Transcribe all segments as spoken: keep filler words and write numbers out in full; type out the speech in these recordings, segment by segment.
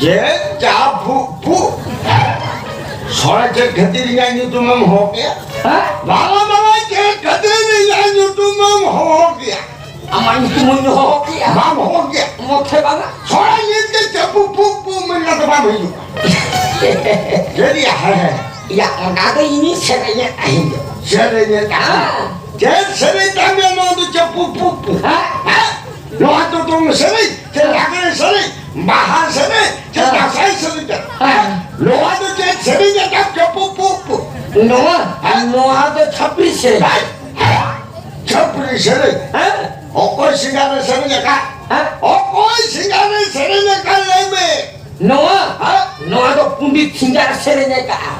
ᱪᱮᱫ ᱪᱟ ᱯᱷᱩᱜ ᱯᱷᱩᱜ? ᱥᱚᱲᱟ ᱪᱮᱫ ᱠᱷᱟᱹᱛᱤᱨ ᱤᱧᱟᱹᱜ ᱧᱩᱛᱩᱢᱮᱢ ᱦᱚᱦᱚ ᱠᱮᱭᱟ? ᱦᱮᱸ? ᱵᱟᱝᱟ, ᱵᱟᱝᱟ, ᱪᱮᱫ ᱠᱷᱟᱹᱛᱤᱨ ᱤᱧᱟᱹᱜ ᱧᱩᱛᱩᱢᱮᱢ ᱦᱚᱦᱚ ᱠᱮᱭᱟ? ᱟᱢᱟᱜ ᱧᱩᱛᱩᱢ ᱦᱚᱧ ᱦᱚᱦᱚ ᱠᱮᱭᱟ᱾ ᱵᱟᱢ ᱦᱚᱦᱚ ᱠᱮᱭᱟ᱾ ᱢᱚᱠᱷᱮ ᱵᱟᱝᱟ᱾ ᱥᱚᱲᱟ ᱧᱩᱛ ᱜᱮ ᱪᱟ ᱯᱷᱩᱜ ᱯᱷᱩᱜ ᱯᱷᱩᱜ ᱢᱮᱱ ᱠᱟᱛᱮ ᱵᱟᱢ ᱦᱤᱡᱩᱜᱼᱟ᱾ ᱪᱮᱫ ᱭᱟ? ᱦᱮᱸ, ᱦᱮᱸ᱾ ᱭᱟ, ᱚᱱᱟ ᱫᱚ ᱤᱧᱤᱧ ᱥᱮᱨᱮᱧᱮᱫ ᱛᱟᱦᱮᱸᱫ᱾ ᱥᱮᱨᱮᱧᱮᱫ ᱛᱟᱦᱮᱸᱫ? ᱦᱮᱸ᱾ ᱪᱮᱫ ᱥᱮᱨᱮᱧ ᱛᱟᱢ ᱭᱟ ᱱᱚᱣᱟ ᱫᱚ ᱪᱟ ᱯᱷᱩᱜ ᱯᱷᱩᱜ ᱯᱷᱩᱜ? ᱦᱮᱸ? ᱦᱮᱸ? ᱱᱚᱣᱟ ᱫᱚ ᱫᱚᱝ ᱥᱮᱨᱮᱧ, ᱪᱮ ᱞᱟᱜᱽᱲᱮ ᱥᱮᱨᱮᱧ, ᱵᱟᱦᱟ ᱥᱮᱨᱮᱧ, ᱪᱮ ᱦᱮᱸ᱾ ᱫᱟᱸᱥᱟᱭ ᱥᱮᱨᱮᱧ ᱠᱟᱱᱟ? ᱦᱮᱸ᱾ ᱱᱚᱣᱟ ᱫᱚ ᱪᱮᱫ ᱥᱮᱨᱮᱧ ᱮᱴᱟᱜ ᱪᱚᱯᱩ ᱯᱩ ᱯᱩ? ᱱᱚᱣᱟ? ᱦᱮᱸ? ᱱᱚᱣᱟ ᱫᱚ ᱪᱷᱟᱯᱨᱤ ᱥᱮᱨᱮᱧ᱾ ᱦᱮᱸ? ᱪᱷᱟᱯᱨᱤ ᱥᱮᱨᱮᱧ? ᱦᱮᱸ᱾ ᱚᱠᱚᱭ ᱥᱤᱝᱜᱟᱨᱮ ᱥᱮᱨᱮᱧ ᱟᱠᱟᱫ? ᱦᱮᱸ? ᱚᱠᱚᱭ ᱥᱤᱝᱜᱟᱨᱮ ᱥᱮᱨᱮᱧ ᱟᱠᱟᱫ, ᱞᱟᱹᱭ ᱢᱮ? ᱱᱚᱣᱟ? ᱦᱮᱸ? ᱱᱚᱣᱟ ᱫᱚ ᱯᱚᱱᱰᱤᱛ ᱥᱤᱝᱜᱟᱨ ᱥᱮᱨᱮᱧ ᱟᱠᱟᱫᱼᱟ᱾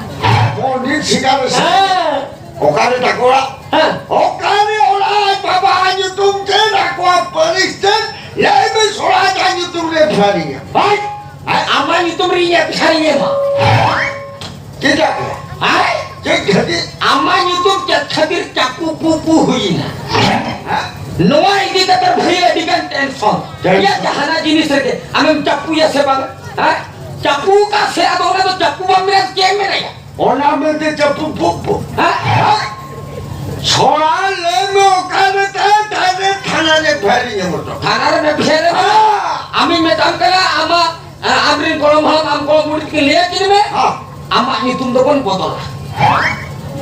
ᱯᱚᱱᱰᱤᱛ ᱥᱤᱝᱜᱟᱨᱮ ᱥᱮᱨᱮᱧ ᱟᱠᱟᱫ? ᱦᱮᱸ᱾ ᱚᱠᱟᱨᱮ ᱛᱟᱠᱚ ᱚᱲᱟᱜ? ᱦᱮᱸ᱾ ᱚᱠᱟᱨᱮ ᱚᱲᱟᱜ ᱟᱡ ᱵᱟᱵᱟ ᱧᱩᱛᱩᱢ ᱪᱮᱫ, ᱟᱠᱚᱣᱟᱜ ᱯᱟᱹᱨᱤᱥ ᱪᱮᱫ? ᱞᱟᱹᱭ ᱢᱮ, ᱥᱚᱲᱟ ᱟᱡᱟᱜ ᱧᱩᱛᱩᱢ ᱨᱮ ᱯᱷᱮᱨᱤᱧᱟ᱾ ᱦᱳᱭ᱾ ᱟᱨ ᱟᱢᱟᱜ ᱧᱩᱛᱩᱢ ᱨᱮ ᱤᱧᱟᱹᱜ ᱯᱷᱮᱨᱤᱧ ᱮᱢᱟ᱾ ᱪᱮᱫᱟᱜ? ᱦᱮᱸ? ᱪᱮᱫ ᱠᱷᱟᱹᱛᱤᱨ? ᱟᱢᱟᱜ ᱧᱩᱛᱩᱢ ᱪᱮᱫ ᱠᱷᱟᱹᱛᱤᱨ ᱪᱟᱯᱩ ᱯᱩ ᱯᱩ ᱦᱩᱭᱮᱱᱟ? ᱦᱮᱸ? ᱱᱚᱣᱟ ᱤᱫᱤ ᱠᱟᱛᱮ ᱵᱷᱟᱹᱭ ᱟᱹᱰᱤ ᱜᱟᱱ ᱴᱮᱱᱥᱚᱱ᱾ ᱴᱮᱱᱥᱚᱱ᱾ ᱭᱟ, ᱡᱟᱦᱟᱱᱟᱜ ᱡᱤᱱᱤᱥ ᱨᱮᱜᱮ ᱟᱢᱮᱢ ᱪᱟᱯᱩᱭᱟ ᱥᱮ ᱵᱟᱝ? ᱦᱮᱸ? ᱪᱟᱯᱩ ᱟᱠᱟᱫ ᱥᱮ, ᱟᱫᱚ ᱚᱱᱟ ᱫᱚ ᱪᱟᱯᱩ ᱵᱟᱢ ᱢᱮᱱᱟ, ᱪᱮᱫ ᱮᱢ ᱢᱮᱱᱟᱭᱟ? ᱚᱱᱟ ᱢᱮᱱᱛᱮ ᱪᱟᱯᱩ ᱯᱩ ᱯᱩ᱾ ᱦᱮᱸ? ᱥᱚᱲᱟ ᱞᱟᱹᱭ ᱢᱮ, ᱚᱠᱟ ᱨᱮ ᱛᱟᱦᱮᱸ, ᱛᱟᱦᱮᱸ ᱨᱮ ᱛᱷᱟᱱᱟ ᱨᱮ ᱯᱷᱮᱨᱤᱧ ᱮᱢ ᱦᱚᱴᱚ᱾ ᱛᱷᱟᱱᱟ ᱨᱮ ᱯᱷᱮᱨᱤᱧ ᱮᱢ ᱦᱚᱴᱚ᱾ ᱦᱮᱸ᱾ ᱟᱢᱤᱧ ᱢᱮᱛᱟᱢ ᱠᱟᱱᱟ, ᱟᱢᱟᱜ, ᱟ, ᱟᱢᱨᱮᱱ ᱜᱚᱲᱚᱢ ᱦᱟᱲᱟᱢ, ᱟᱢ ᱜᱚᱲᱚᱢ ᱵᱩᱰᱷᱤ ᱛᱟᱹᱠᱤᱱ ᱞᱟᱹᱭ ᱟᱹᱠᱤᱱ ᱢᱮ᱾ ᱦᱮᱸ᱾ ᱟᱢᱟᱜ ᱧᱩᱛᱩᱢ ᱫᱚᱵᱚᱱ ᱵᱚᱫᱚᱞᱟ᱾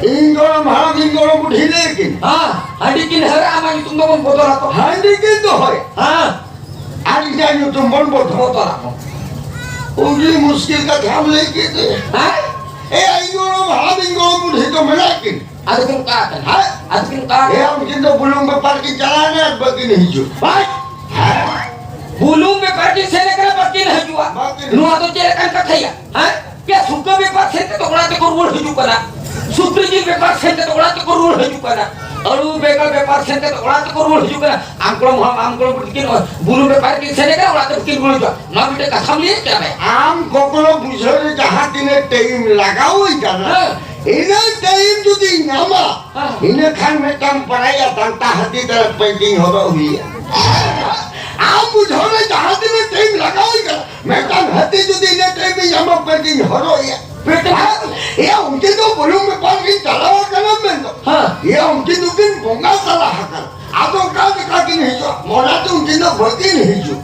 ᱤᱧ ᱜᱚᱲᱚᱢ ᱦᱟᱲᱟᱢ, ᱤᱧ ᱜᱚᱲᱚᱢ ᱵᱩᱰᱷᱤ ᱞᱟᱹᱭ ᱟᱹᱠᱤᱱ᱾ ᱦᱮᱸ, ᱦᱟᱺᱰᱤ ᱠᱤᱱ ᱦᱟᱹᱨᱟ, ᱟᱢᱟᱜ ᱧᱩᱛᱩᱢ ᱫᱚᱵᱚᱱ ᱵᱚᱫᱚᱞᱟ ᱛᱚ᱾ ᱦᱟᱺᱰᱤ ᱠᱤᱱ ᱫᱚᱦᱚᱭᱟ᱾ ᱦᱮᱸ᱾ ᱟᱨ ᱤᱧᱟᱹᱜ ᱧᱩᱛᱩᱢ ᱵᱚᱱ ᱵᱚᱫᱚᱞᱟ᱾ ᱵᱚᱫᱚᱞᱟ ᱠᱚ᱾ ᱟᱹᱰᱤ ᱢᱩᱥᱠᱤᱞ ᱠᱟᱛᱷᱟᱢ ᱞᱟᱹᱭ ᱠᱮᱫ ᱫᱚ᱾ ᱦᱮᱸ? ᱮ, ᱤᱧ ᱜᱚᱲᱚᱢ ᱦᱟᱲᱟᱢ, ᱤᱧ ᱜᱚᱲᱚᱢ ᱵᱩᱰᱷᱤ ᱫᱚ ᱢᱮᱱᱟᱜ ᱠᱤᱱ᱾ ᱟᱫᱚ ᱠᱤᱱ ᱚᱠᱟ ᱟᱠᱟᱱᱟ? ᱦᱮᱸ? ᱟᱫᱚ ᱠᱤᱱ ᱚᱠᱟ ᱮ, ᱟᱠᱟᱱᱟ? ᱩᱱᱠᱤᱱ ᱫᱚ ᱵᱩᱞᱩᱝ ᱵᱮᱯᱟᱨ ᱠᱤᱱ ᱪᱟᱞᱟᱣ ᱮᱱᱟ, ᱟᱨ ᱵᱟᱹᱠᱤᱱ ᱦᱤᱡᱩᱜ᱾ ᱵᱟᱭ! ᱵᱩᱞᱩᱝ ᱵᱮᱯᱟᱨ ᱠᱤᱱ ᱥᱮᱱ ᱟᱠᱟᱱᱟ, ᱵᱟᱹᱠᱤᱱ ᱦᱤᱡᱩᱜᱼᱟ᱾ ᱵᱟᱹᱠᱤᱱ ᱱᱚᱣᱟ ᱫᱚ ᱪᱮᱫ ᱞᱮᱠᱟᱱ ᱠᱟᱛᱷᱟᱭᱟ? ᱦᱮᱸ? ᱭᱟ, ᱥᱩᱠᱟᱹ ᱵᱮᱯᱟᱨ ᱥᱮᱱ ᱠᱟᱛᱮ ᱚᱲᱟᱜ ᱛᱮᱠᱚ ᱨᱩᱣᱟᱹᱲ ᱦᱤᱡᱩᱜ ᱠᱟᱱᱟ᱾ ᱥᱩᱠᱨᱤ ᱡᱤᱞ ᱵᱮᱯᱟᱨ ᱥᱮᱱ ᱠᱟᱛᱮ ᱚᱲᱟᱜ ᱛᱮᱠᱚ ᱨᱩᱣᱟᱹᱲ ᱦᱤᱡᱩᱜ ᱠᱟᱱᱟ᱾ ᱟᱹᱞᱩ ᱵᱮᱸᱜᱟᱲ ᱵᱮᱯᱟᱨ ᱥᱮᱱ ᱠᱟᱛᱮ ᱚᱲᱟᱜ ᱛᱮᱠᱚ ᱨᱩᱣᱟᱹᱲ ᱦᱤᱡᱩᱜ ᱠᱟᱱᱟ᱾ ᱟᱢ ᱜᱚᱲᱚᱢ ᱦᱟᱲᱟᱢ, ᱟᱢ ᱜᱚᱲᱚᱢ ᱵᱩᱰᱷᱤ ᱛᱟᱹᱠᱤᱱ ᱵᱩᱞᱩᱝ ᱵᱮᱯᱟᱨ ᱠᱤᱱ ᱥᱮᱱ ᱟᱠᱟᱱᱟ, ᱚᱲᱟᱜ ᱛᱮ ᱵᱟᱹᱠᱤᱱ ᱨᱩᱣᱟᱹᱲ ᱦᱤᱡᱩᱜᱼᱟ᱾ ᱱᱚᱣᱟ ᱢᱤᱫᱴᱮᱱ ᱠᱟᱛᱷᱟᱢ ᱞᱟᱹᱭᱮᱫ ᱠᱟᱱᱟ ᱵᱮ? ᱟᱢ ᱠᱚᱠᱞᱚ ᱵᱩᱡᱷᱟᱹᱣ ᱨᱮ ᱡᱟᱦᱟᱸ ᱛᱤᱱᱟᱹᱜ ᱴᱟᱭᱤᱢ ᱞᱟᱜᱟᱣ ᱦᱩᱭ ᱠᱟᱱᱟ, ᱦᱮᱸ᱾ ᱤᱱᱟᱹ ᱴᱟᱭᱤᱢ ᱡᱩᱫᱤ ᱧᱟᱢᱟ, ᱦᱮᱸ᱾ ᱤᱱᱟᱹ ᱠᱷᱟᱱ ᱢᱤᱫᱴᱟᱝ ᱯᱟᱲᱟᱭᱟ ᱰᱟᱱᱴᱟ ᱦᱟᱹᱛᱤ ᱛᱟᱞᱮ ᱯᱮᱱᱴᱤᱝ ᱦᱚᱨᱚᱜ ᱦᱩᱭᱩᱜᱼᱟ᱾ ᱟᱢ ᱵᱩᱡᱷᱟᱹᱣ ᱢᱮ, ᱡᱟᱦᱟᱸ ᱛᱤᱱᱟᱹᱜ ᱴᱟᱭᱤᱢ ᱞᱟᱜᱟᱣ ᱦᱩᱭ ᱠᱟᱱᱟ, ᱢᱤᱫᱴᱟᱝ ᱦᱟᱹᱛᱤ ᱡᱩᱫᱤ ᱤᱱᱟᱹ ᱴᱟᱭᱤᱢ ᱤᱧ ᱧᱟᱢᱟ, ᱯᱮᱱᱴ ᱤᱧ ᱦᱚᱨᱚᱜ ᱮᱭᱟ᱾ ᱯᱮᱱᱴ ᱮᱢ ᱦᱮᱸ? ᱮᱭᱟ, ᱩᱱᱠᱤᱱ ᱫᱚ ᱵᱩᱞᱩᱝ ᱵᱮᱯᱟᱨ ᱠᱤᱱ ᱪᱟᱞᱟᱣ ᱟᱠᱟᱱᱟ ᱢᱮᱱᱫᱚ᱾ ᱦᱮᱸ᱾ ᱮᱭᱟ, ᱩᱱᱠᱤᱱ ᱫᱚᱠᱤᱱ ᱵᱚᱸᱜᱟ ᱛᱟᱞᱟ ᱟᱠᱟᱱᱟ᱾ ᱟᱫᱚ ᱚᱠᱟ ᱞᱮᱠᱟ ᱠᱤᱱ ᱦᱤᱡᱩᱜᱼᱟ? ᱢᱚᱱᱟ ᱛᱮ ᱩᱱᱠᱤᱱ ᱫᱚ ᱵᱟᱹᱠᱤᱱ ᱦᱤᱡᱩᱜ᱾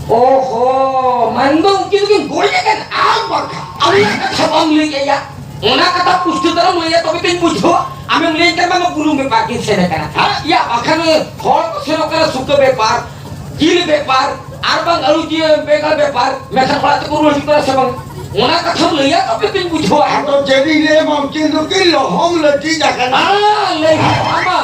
ᱚᱦᱚ, ᱢᱮᱱᱫᱚ ᱩᱱᱠᱤᱱ ᱫᱚᱠᱤᱱ ᱜᱚᱡ ᱟᱠᱟᱱᱟ? ᱟᱨ ᱵᱟᱝᱠᱷᱟᱱ᱾ ᱟᱢ ᱚᱱᱟ ᱠᱟᱛᱷᱟ ᱵᱟᱢ ᱞᱟᱹᱭ ᱠᱮᱫ ᱭᱟ᱾ ᱚᱱᱟ ᱠᱟᱛᱷᱟ ᱯᱩᱥᱴᱟᱹ ᱫᱷᱟᱨᱟᱢ ᱞᱟᱹᱭᱟ, ᱛᱚᱵᱮ ᱛᱚᱧ ᱵᱩᱡᱷᱟᱹᱣᱟ᱾ ᱟᱢᱮᱢ ᱞᱟᱹᱭ ᱠᱮᱫ ᱵᱟᱝ ᱵᱩᱞᱩᱝ ᱵᱮᱯᱟᱨ ᱠᱤᱱ ᱥᱮᱱ ᱟᱠᱟᱱᱟ᱾ ᱦᱮᱸ? ᱭᱟ, ᱵᱟᱠᱷᱟᱱ ᱦᱚᱲ ᱠᱚ ᱥᱮᱱᱚᱜ ᱠᱟᱱᱟ ᱥᱩᱠᱟᱹ ᱵᱮᱯᱟᱨ, ᱡᱤᱞ ᱵᱮᱯᱟᱨ, ᱟᱨ ᱵᱟᱝ ᱟᱹᱞᱩ ᱡᱤᱞ ᱵᱮᱸᱜᱟᱲ ᱵᱮᱯᱟᱨ, ᱢᱮᱱᱠᱷᱟᱱ ᱚᱲᱟᱜ ᱛᱮᱠᱚ ᱨᱩᱣᱟᱹᱲ ᱦᱤᱡᱩᱜ ᱠᱟᱱᱟ ᱥᱮ ᱵᱟᱝ? ᱚᱱᱟ ᱠᱟᱛᱷᱟᱢ ᱞᱟᱹᱭᱟ, ᱛᱚᱵᱮ ᱛᱚᱧ ᱵᱩᱡᱷᱟᱹᱣᱟ᱾ ᱟᱫᱚ ᱪᱮᱫ ᱤᱧ ᱞᱟᱹᱭᱟ, ᱢᱟᱢᱠᱤᱱ ᱫᱚᱠᱤᱱ ᱞᱚᱦᱚᱢ ᱞᱟᱹᱴᱤᱡ ᱟᱠᱟᱱᱟ᱾ ᱦᱮᱸ, ᱞᱟᱹᱭ ᱢᱮ, ᱟᱢᱟ᱾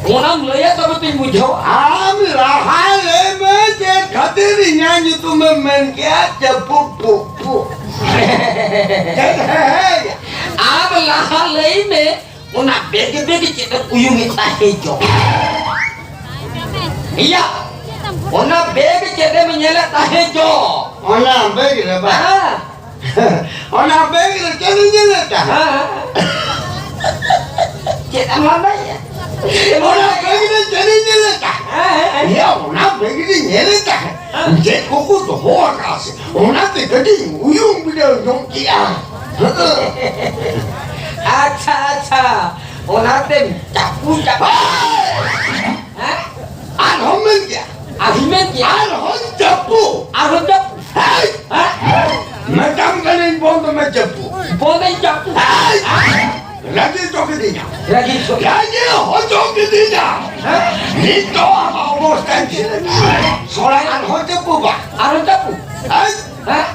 ᱚᱱᱟᱢ ᱞᱟᱹᱭᱟ, ᱛᱚᱵᱮ ᱛᱚᱧ ᱵᱩᱡᱷᱟᱹᱣᱟ᱾ ᱟᱢ ᱞᱟᱦᱟ ᱞᱟᱹᱭ ᱢᱮ, ᱪᱮᱫ ᱠᱷᱟᱹᱛᱤᱨ ᱤᱧᱟᱹᱜ ᱧᱩᱛᱩᱢᱮᱢ ᱢᱮᱱ ᱠᱮᱜᱼᱟ? ᱪᱟᱹᱯᱩ ᱯᱩ ᱯᱩ᱾ ᱪᱮᱫ? ᱦᱮᱸ, ᱦᱮᱸ᱾ ᱟᱢ ᱞᱟᱦᱟ ᱞᱟᱹᱭ ᱢᱮ, ᱚᱱᱟ ᱵᱮᱜᱽ ᱵᱮᱜᱽ ᱪᱮᱫ ᱮᱢ ᱩᱭᱩᱝ ᱮᱫ ᱛᱟᱦᱮᱸ ᱪᱚ? ᱤᱭᱟ, ᱚᱱᱟ ᱵᱮᱜᱽ ᱪᱮᱫ ᱮᱢ ᱧᱮᱞᱮᱫ ᱛᱟᱦᱮᱸ ᱪᱚ? ᱚᱱᱟ ᱵᱮᱜᱽ ᱨᱮ ᱵᱟ? ᱦᱮᱸ᱾ ᱚᱱᱟ ᱵᱮᱜᱽ ᱨᱮ ᱪᱮᱫ ᱮᱢ ᱧᱮᱞᱮᱫ ᱛᱟᱦᱮᱸ? ᱦᱮᱸ᱾ ᱪᱮᱫ ᱮᱢ ᱞᱟᱸᱫᱟᱭᱮᱫᱼᱟ? ᱚᱱᱟ ᱵᱮᱜᱽ ᱨᱮ ᱪᱮᱫ ᱮᱢ ᱧᱮᱞᱮᱫ ᱛᱟᱦᱮᱸ? ᱦᱮᱸ, ᱦᱮᱸ, ᱦᱮᱸ᱾ ᱤᱭᱟ, ᱚᱱᱟ ᱵᱮᱜᱽ ᱨᱮ ᱧᱮᱞᱮᱫ ᱛᱟᱦᱮᱸ᱾ ᱦᱮᱸ᱾ ᱪᱮᱫ ᱠᱚᱠᱚ ᱫᱚᱦᱚ ᱟᱠᱟᱫᱼᱟ ᱥᱮ? ᱚᱱᱟᱛᱮ ᱠᱟᱹᱴᱤᱡ ᱩᱭᱩᱝ ᱵᱤᱰᱟᱹᱣ ᱧᱚᱜ ᱠᱮᱜᱼᱟ᱾ ᱟᱪᱪᱷᱟ, ᱟᱪᱪᱷᱟ, ᱚᱱᱟᱛᱮᱢ ᱪᱟᱯᱩ, ᱪᱟᱯᱩ᱾ ᱦᱮᱸ? ᱟᱨᱦᱚᱸ ᱢᱮᱱ ᱠᱮᱭᱟ᱾ ᱟᱨᱦᱚᱸ ᱢᱮᱱ ᱠᱮᱭᱟ᱾ ᱟᱨᱦᱚᱸ ᱪᱟᱯᱩ᱾ ᱟᱨᱦᱚᱸ ᱪᱟᱯᱩ᱾ ᱦᱮᱸ? ᱦᱮᱸ? ᱢᱮᱛᱟᱢ ᱠᱟᱹᱱᱟᱹᱧ ᱵᱚᱱᱫ ᱢᱮ ᱪᱟᱯᱩ᱾ ᱵᱚᱱᱫ ᱟᱹᱧ ᱪᱟᱯᱩ᱾ ᱦᱮᱸ? ᱨᱟᱹᱜᱤ ᱦᱚᱪᱚ ᱠᱤᱫᱤᱧᱟ᱾ ᱨᱟᱹᱜᱤ ᱦᱚᱪᱚ᱾ ᱨᱟᱹᱜᱤ ᱦᱚᱪᱚ ᱠᱤᱫᱤᱧᱟ᱾ ᱦᱮᱸ? ᱱᱤᱛᱚᱜ ᱟᱢᱟᱜ ᱚᱵᱚᱥᱛᱷᱟ ᱪᱮᱫ ᱞᱮᱠᱟ? ᱥᱚᱲᱟᱭ᱾ ᱟᱨᱦᱚᱸ ᱪᱟᱯᱩ ᱵᱟ᱾ ᱟᱨᱦᱚᱸ ᱪᱟᱯᱩ᱾ ᱦᱮᱸ? ᱦᱮᱸ?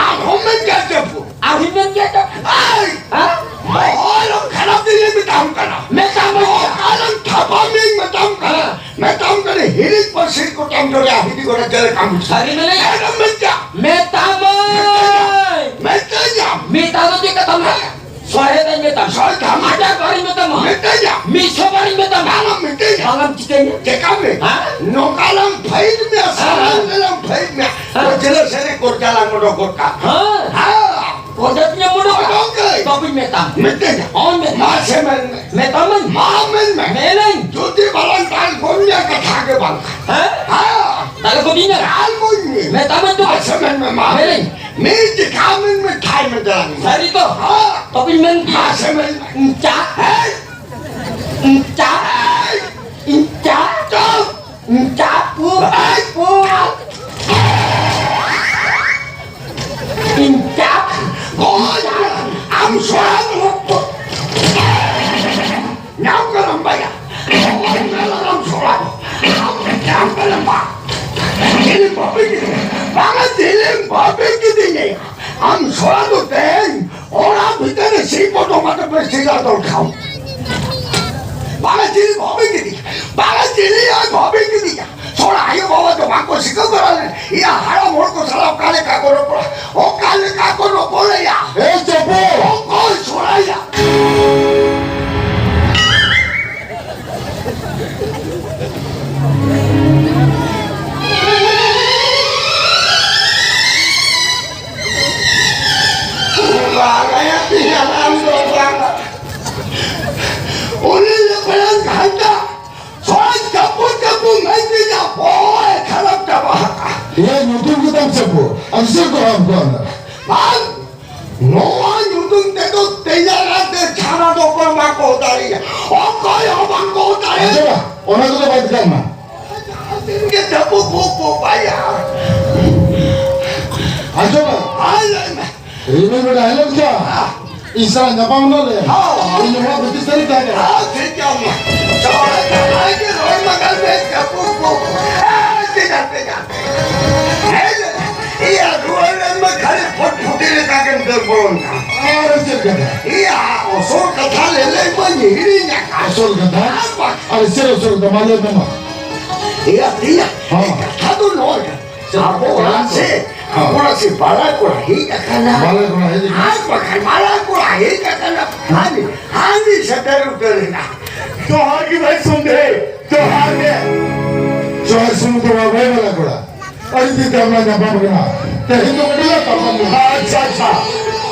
ᱟᱨᱦᱚᱸ ᱢᱮᱱ ᱠᱮᱭᱟ ᱪᱟᱯᱩ᱾ ᱟᱨᱦᱚᱸ ᱢᱮᱱ ᱠᱮᱭᱟ ᱪᱟᱯᱩ᱾ ᱮᱭ! ᱦᱮᱸ? ᱵᱚᱦᱚᱜ ᱟᱞᱚᱢ ᱠᱷᱟᱨᱟᱯ ᱫᱤᱧ ᱢᱮᱛᱟᱢ ᱠᱟᱱᱟ᱾ ᱢᱮᱛᱟᱢ ᱵᱚᱦᱚᱜ ᱟᱞᱚᱢ ᱛᱷᱟᱯᱟ ᱢᱮᱧ ᱢᱮᱛᱟᱢ ᱠᱟᱱᱟ᱾ ᱦᱮᱸ᱾ ᱢᱮᱛᱟᱢ ᱠᱟᱱᱟ, ᱦᱤᱨᱤᱡ ᱯᱟᱹᱥᱤᱨ ᱠᱚᱴᱟᱢ ᱡᱚᱨᱮ ᱦᱤᱨᱤ ᱜᱚᱰᱟ ᱡᱮᱞᱮ ᱠᱟᱢ᱾ ᱥᱟᱹᱨᱤ ᱢᱮᱱᱟᱭᱟ᱾ ᱮᱠᱫᱚᱢ ᱢᱮᱛᱟ᱾ ᱢᱮᱛᱟᱢᱟᱹᱧ᱾ ᱢᱮᱛᱟᱹᱧᱟᱢ᱾ ᱢᱮᱛᱟ ᱫᱚ ᱪᱮᱫ ᱠᱟᱛᱷᱟᱢ ᱞᱟᱹᱭᱟ? ᱥᱚᱦᱮ ᱫᱟᱹᱧ ᱢᱮᱛᱟᱢᱟ᱾ ᱥᱚᱦᱮ ᱫᱟᱢ᱾ ᱟᱡᱟᱨ ᱵᱟᱨᱤᱧ ᱢᱮᱛᱟᱢᱟ᱾ ᱢᱮᱛᱟᱹᱧᱟᱢ᱾ ᱢᱤᱫ ᱥᱚ ᱵᱟᱨᱤᱧ ᱢᱮᱛᱟᱢᱟ᱾ ᱵᱟᱝ ᱮᱢ ᱢᱮᱛᱟᱹᱧᱟ᱾ ᱵᱟᱝ ᱮᱢ ᱪᱤᱠᱟᱹᱧᱟ? ᱪᱮᱠᱟ ᱢᱮ? ᱦᱮᱸ? ᱱᱚᱝᱠᱟ ᱞᱟᱝ ᱯᱷᱟᱭᱤᱴ ᱢᱮᱭᱟ, ᱦᱮᱸ᱾ ᱥᱟᱨᱟ ᱧᱤᱫᱟᱹ ᱞᱟᱝ ᱯᱷᱟᱭᱤᱴ ᱢᱮᱭᱟ᱾ ᱦᱮᱸ᱾ ᱡᱮᱞᱮ ᱥᱮᱨᱮ ᱠᱚᱨᱡᱟ ᱞᱟᱝ ᱚᱰᱚᱠ ᱜᱚᱫ ᱠᱟᱜ᱾ ᱦᱮᱸ᱾ ᱦᱮᱸ᱾ ᱠᱚᱨᱡᱟ ᱛᱤᱧ ᱚᱰᱚᱠ ᱠᱟᱜ᱾ ᱚᱰᱚᱠ ᱜᱮ᱾ ᱛᱚᱵᱮᱧ ᱢᱮᱛᱟᱢ᱾ ᱢᱮᱛᱟᱹᱧᱟ᱾ ᱦᱚᱸ, ᱢᱮᱛᱟᱢ᱾ ᱢᱟᱥᱮ ᱢᱮᱱ ᱢᱮ᱾ ᱢᱮᱛᱟᱢᱟᱹᱧ᱾ ᱢᱟ ᱢᱮᱱ ᱢᱮ᱾ ᱢᱮᱱᱟᱹᱧ᱾ ᱡᱩᱛ ᱪᱮᱫ ᱵᱟᱞᱟᱝ ᱫᱟᱞ ᱜᱚᱡ ᱢᱮᱭᱟ ᱠᱟᱛᱷᱟ ᱜᱮ ᱵᱟᱝ ᱠᱟᱱᱟ᱾ ᱦᱮᱸ? ᱦᱮᱸ᱾ ᱫᱟᱞ ᱜᱚᱡ ᱢᱮᱭᱟ? ᱫᱟᱞ ᱜᱚᱡ ᱢᱮ᱾ ᱢᱮᱛᱟ ᱢᱮ ᱛᱚ᱾ ᱢᱟᱥᱮ ᱢᱮᱱ ᱢᱮ, ᱢᱟ᱾ ᱦᱮᱸ᱾ ᱢᱤᱫ ᱪᱮᱠᱟ ᱢᱮᱱ ᱢᱮ, ᱴᱷᱟᱭ ᱢᱮ ᱫᱟᱞᱟᱝ ᱢᱮ᱾ ᱥᱟᱹᱨᱤ ᱛᱚ? ᱦᱮᱸ᱾ ᱛᱚᱵᱮᱧ ᱢᱮᱱ ᱠᱮᱭᱟ᱾ ᱢᱟᱥᱮ ᱢᱮᱱ ᱢᱮ᱾ ᱪᱟ᱾ ᱦᱮᱸ᱾ ᱪᱟ᱾ ᱦᱮᱸ᱾ ᱪᱟ᱾ ᱪᱟ᱾ ᱪᱩᱯ᱾ ᱪᱩᱯ᱾ ᱤᱧ ᱪᱟᱯ᱾ ᱜᱚᱡ ᱟᱢ ᱥᱚᱲᱟᱢ ᱨᱚᱠᱛᱚ᱾ ᱧᱟᱢ ᱠᱟᱱᱟᱢ ᱵᱟᱭᱟ᱾ ᱜᱚᱡ ᱟᱢ ᱥᱚᱲᱟᱢ᱾ ᱧᱟᱢ ᱠᱟᱱᱟᱢ ᱵᱟ᱾ ᱪᱤᱞᱤᱢ ᱵᱷᱟᱵᱤ ᱠᱤᱫᱤᱧᱟ? ᱵᱟᱝᱟ, ᱪᱤᱞᱤᱢ ᱵᱷᱟᱵᱤ ᱠᱤᱫᱤᱧᱟ? ᱟᱢ ᱥᱚᱲᱟ ᱫᱚ ᱛᱮᱦᱮᱧ ᱚᱲᱟᱜ ᱵᱷᱤᱛᱟᱹᱨ ᱨᱮ ᱥᱤᱧ ᱯᱚᱴᱚᱢ ᱠᱟᱛᱮ ᱯᱮ ᱥᱤᱧ ᱟᱫᱚᱲ ᱠᱷᱟᱢ᱾ ᱵᱟᱝᱟ, ᱪᱤᱞᱤ ᱵᱷᱟᱵᱤ ᱠᱤᱫᱤᱧᱟ? ᱵᱟᱝᱟ, ᱪᱤᱞᱤ ᱟᱨ ᱵᱷᱟᱵᱤ ᱠᱤᱫᱤᱧᱟ? ᱛᱷᱚᱲᱟ ᱟᱭᱳ ᱵᱟᱵᱟ ᱫᱚ ᱵᱟᱝᱠᱚ ᱥᱤᱠᱟᱹᱣ ᱵᱟᱲᱟ ᱞᱮᱱ᱾ ᱤᱭᱟᱹ ᱦᱟᱲᱟᱢ ᱦᱚᱲ ᱠᱚ ᱥᱟᱞᱟᱜ ᱚᱠᱟ ᱞᱮᱠᱟ ᱠᱚ ᱨᱚᱯᱚᱲᱟ, ᱚᱠᱟ ᱞᱮᱠᱟ ᱠᱚ ᱨᱚᱯᱚᱲᱟ ᱭᱟ? ᱮ ᱪᱟᱯᱚ! ᱚᱠᱚᱭ ᱥᱚᱲᱟᱭᱟ? ᱵᱟᱲᱟᱭᱟ ᱯᱮᱭᱟ ᱟᱢ ᱫᱚ ᱵᱟᱝ᱾ ᱩᱱᱤ ᱫᱚ ᱵᱟᱝ ᱜᱷᱟᱱᱴᱟ᱾ ᱥᱚᱨᱟᱡᱽ ᱪᱟᱯᱩ ᱪᱟᱯᱩ ᱢᱮᱱ ᱠᱮᱫᱟ, ᱵᱚᱦᱚᱜ ᱮ ᱠᱷᱟᱨᱟᱯ ᱪᱟᱵᱟ ᱟᱠᱟᱫᱼᱟ᱾ ᱤᱭᱟᱹ ᱧᱩᱛᱩᱢ ᱜᱮᱛᱟᱢ ᱪᱟᱯᱩ, ᱟᱢ ᱪᱮᱫ ᱠᱚ ᱟᱢ ᱠᱚ ᱟᱢ? ᱵᱟᱝ, ᱱᱚᱣᱟ ᱧᱩᱛᱩᱢ ᱛᱮᱫᱚ ᱛᱮᱭᱟᱨ ᱟᱛᱮ ᱪᱷᱟᱲᱟ ᱫᱚ ᱚᱠᱚᱭ ᱵᱟᱠᱚ ᱫᱟᱲᱮᱭᱟᱜᱼᱟ, ᱚᱠᱚᱭ ᱦᱚᱸ ᱵᱟᱠᱚ ᱫᱟᱲᱮᱭᱟᱜᱼᱟ᱾ ᱟᱪᱪᱷᱟ, ᱚᱱᱟ ᱠᱚᱫᱚ ᱵᱟᱫ ᱠᱟᱜ ᱢᱟ᱾ ᱡᱟᱦᱟᱸ ᱛᱤᱱ ᱜᱮ ᱪᱟᱯᱩ ᱠᱚ ᱠᱚ ᱵᱟᱭᱟ᱾ ᱟᱸᱡᱚᱢ ᱢᱮ᱾ ᱟᱭ ᱞᱟᱹᱭ ᱢᱮ᱾ ᱨᱤᱢᱤᱞ ᱵᱮᱲᱟ ᱦᱤᱞᱳᱜ ᱪᱚ᱾ ᱤᱧ ᱥᱟᱞᱟᱜ ᱧᱟᱯᱟᱢ ᱦᱤᱞᱳᱜ ᱞᱮ᱾ ᱦᱚᱸ᱾ ᱤᱧ ᱚᱲᱟᱜ ᱵᱷᱤᱛᱤᱨ ᱥᱮᱫ ᱨᱮ ᱛᱟᱦᱮᱸ ᱠᱟᱱᱟ᱾ ᱦᱚᱸ, ᱴᱷᱤᱠ ᱜᱮᱭᱟ, ᱢᱟ᱾ ᱥᱚᱦᱚᱨ ᱡᱟᱦᱟᱸᱭ ᱜᱮ ᱨᱚᱲ ᱢᱟᱜᱟᱞ ᱢᱮ, ᱪᱟᱯᱩ ᱠᱚ᱾ ᱦᱮᱸ, ᱴᱷᱤᱠ ᱜᱮᱭᱟ, ᱴᱷᱤᱠ ᱜᱮᱭᱟ᱾ ᱦᱮᱸ, ᱤᱭᱟᱹ, ᱨᱩᱣᱟᱹᱲ ᱞᱮᱱ ᱢᱟ, ᱠᱷᱟᱹᱞᱤ ᱯᱷᱚᱴ ᱯᱷᱩᱴᱤ ᱞᱮᱠᱟ ᱜᱮᱢ ᱫᱟᱹᱲ ᱵᱚᱞᱚᱱ ᱠᱟᱱ᱾ ᱟᱨ ᱪᱮᱫ ᱠᱟᱛᱷᱟ? ᱤᱭᱟᱹ, ᱟᱥᱚᱞ ᱠᱟᱛᱷᱟ ᱞᱟᱹᱭ ᱞᱮᱱ ᱢᱟᱧ ᱦᱤᱲᱤᱧ ᱟᱠᱟᱫ᱾ ᱟᱥᱚᱞ ᱠᱟᱛᱷᱟ? ᱟᱨ ᱵᱟᱠ- ᱟᱨ ᱪᱮᱫ ᱟᱥᱚᱞ ᱠᱟᱛᱷᱟ? ᱢᱟ ᱞᱟᱹᱭ ᱢᱮ ᱢᱟ᱾ ᱤᱭᱟᱹ, ᱤᱭᱟᱹ, ᱦᱚᱸ᱾ ᱠᱟᱛᱷᱟ ᱫᱚ ᱱᱚᱣᱟ ᱠᱟᱱᱟ᱾ ᱟᱵᱚ ᱚᱲᱟᱜ ᱥᱮ, ᱦᱚᱸ᱾ ᱟᱵᱚ ᱚᱲᱟᱜ ᱥᱮ ᱵᱟᱞᱟ ᱠᱚᱲᱟ ᱦᱮᱡ ᱟᱠᱟᱱᱟ᱾ ᱵᱟᱞᱟ ᱠᱚᱲᱟ ᱦᱮᱡ ᱟᱠᱟᱱᱟ᱾ ᱟᱨ ᱵᱟᱠᱷᱟᱱ ᱵᱟᱞᱟ ᱠᱚᱲᱟ ᱦᱮᱡ ᱟᱠᱟᱱᱟ᱾ ᱦᱟᱹᱱᱤ, ᱦᱟᱹᱱᱤ ᱥᱮᱴᱮᱨ ᱩᱛᱟᱹᱨ ᱮᱱᱟ᱾ ᱡᱚᱦᱟᱨ ᱜᱮ ᱵᱷᱟᱭ ᱥᱚᱱᱫᱷᱮ, ᱡᱚᱦᱟᱨ ᱜᱮ᱾ ᱡᱚᱦᱟᱨ ᱥᱩᱢᱩᱫᱷ ᱵᱟᱵᱟ, ᱵᱷᱟᱭ ᱵᱟᱞᱟ ᱠᱚᱲᱟ᱾ ᱟᱹᱰᱤ ᱫᱤᱱ ᱛᱮ ᱟᱢ ᱞᱟᱝ ᱧᱟᱯᱟᱢ ᱠᱟᱱᱟ᱾ ᱛᱮᱦᱮᱧ ᱫᱚ ᱠᱟᱹᱴᱤᱡ ᱞᱟᱝ ᱛᱟᱯᱟᱢ ᱞᱮᱱᱟ᱾ ᱟᱪᱪᱷᱟ, ᱟᱪᱪᱷᱟ᱾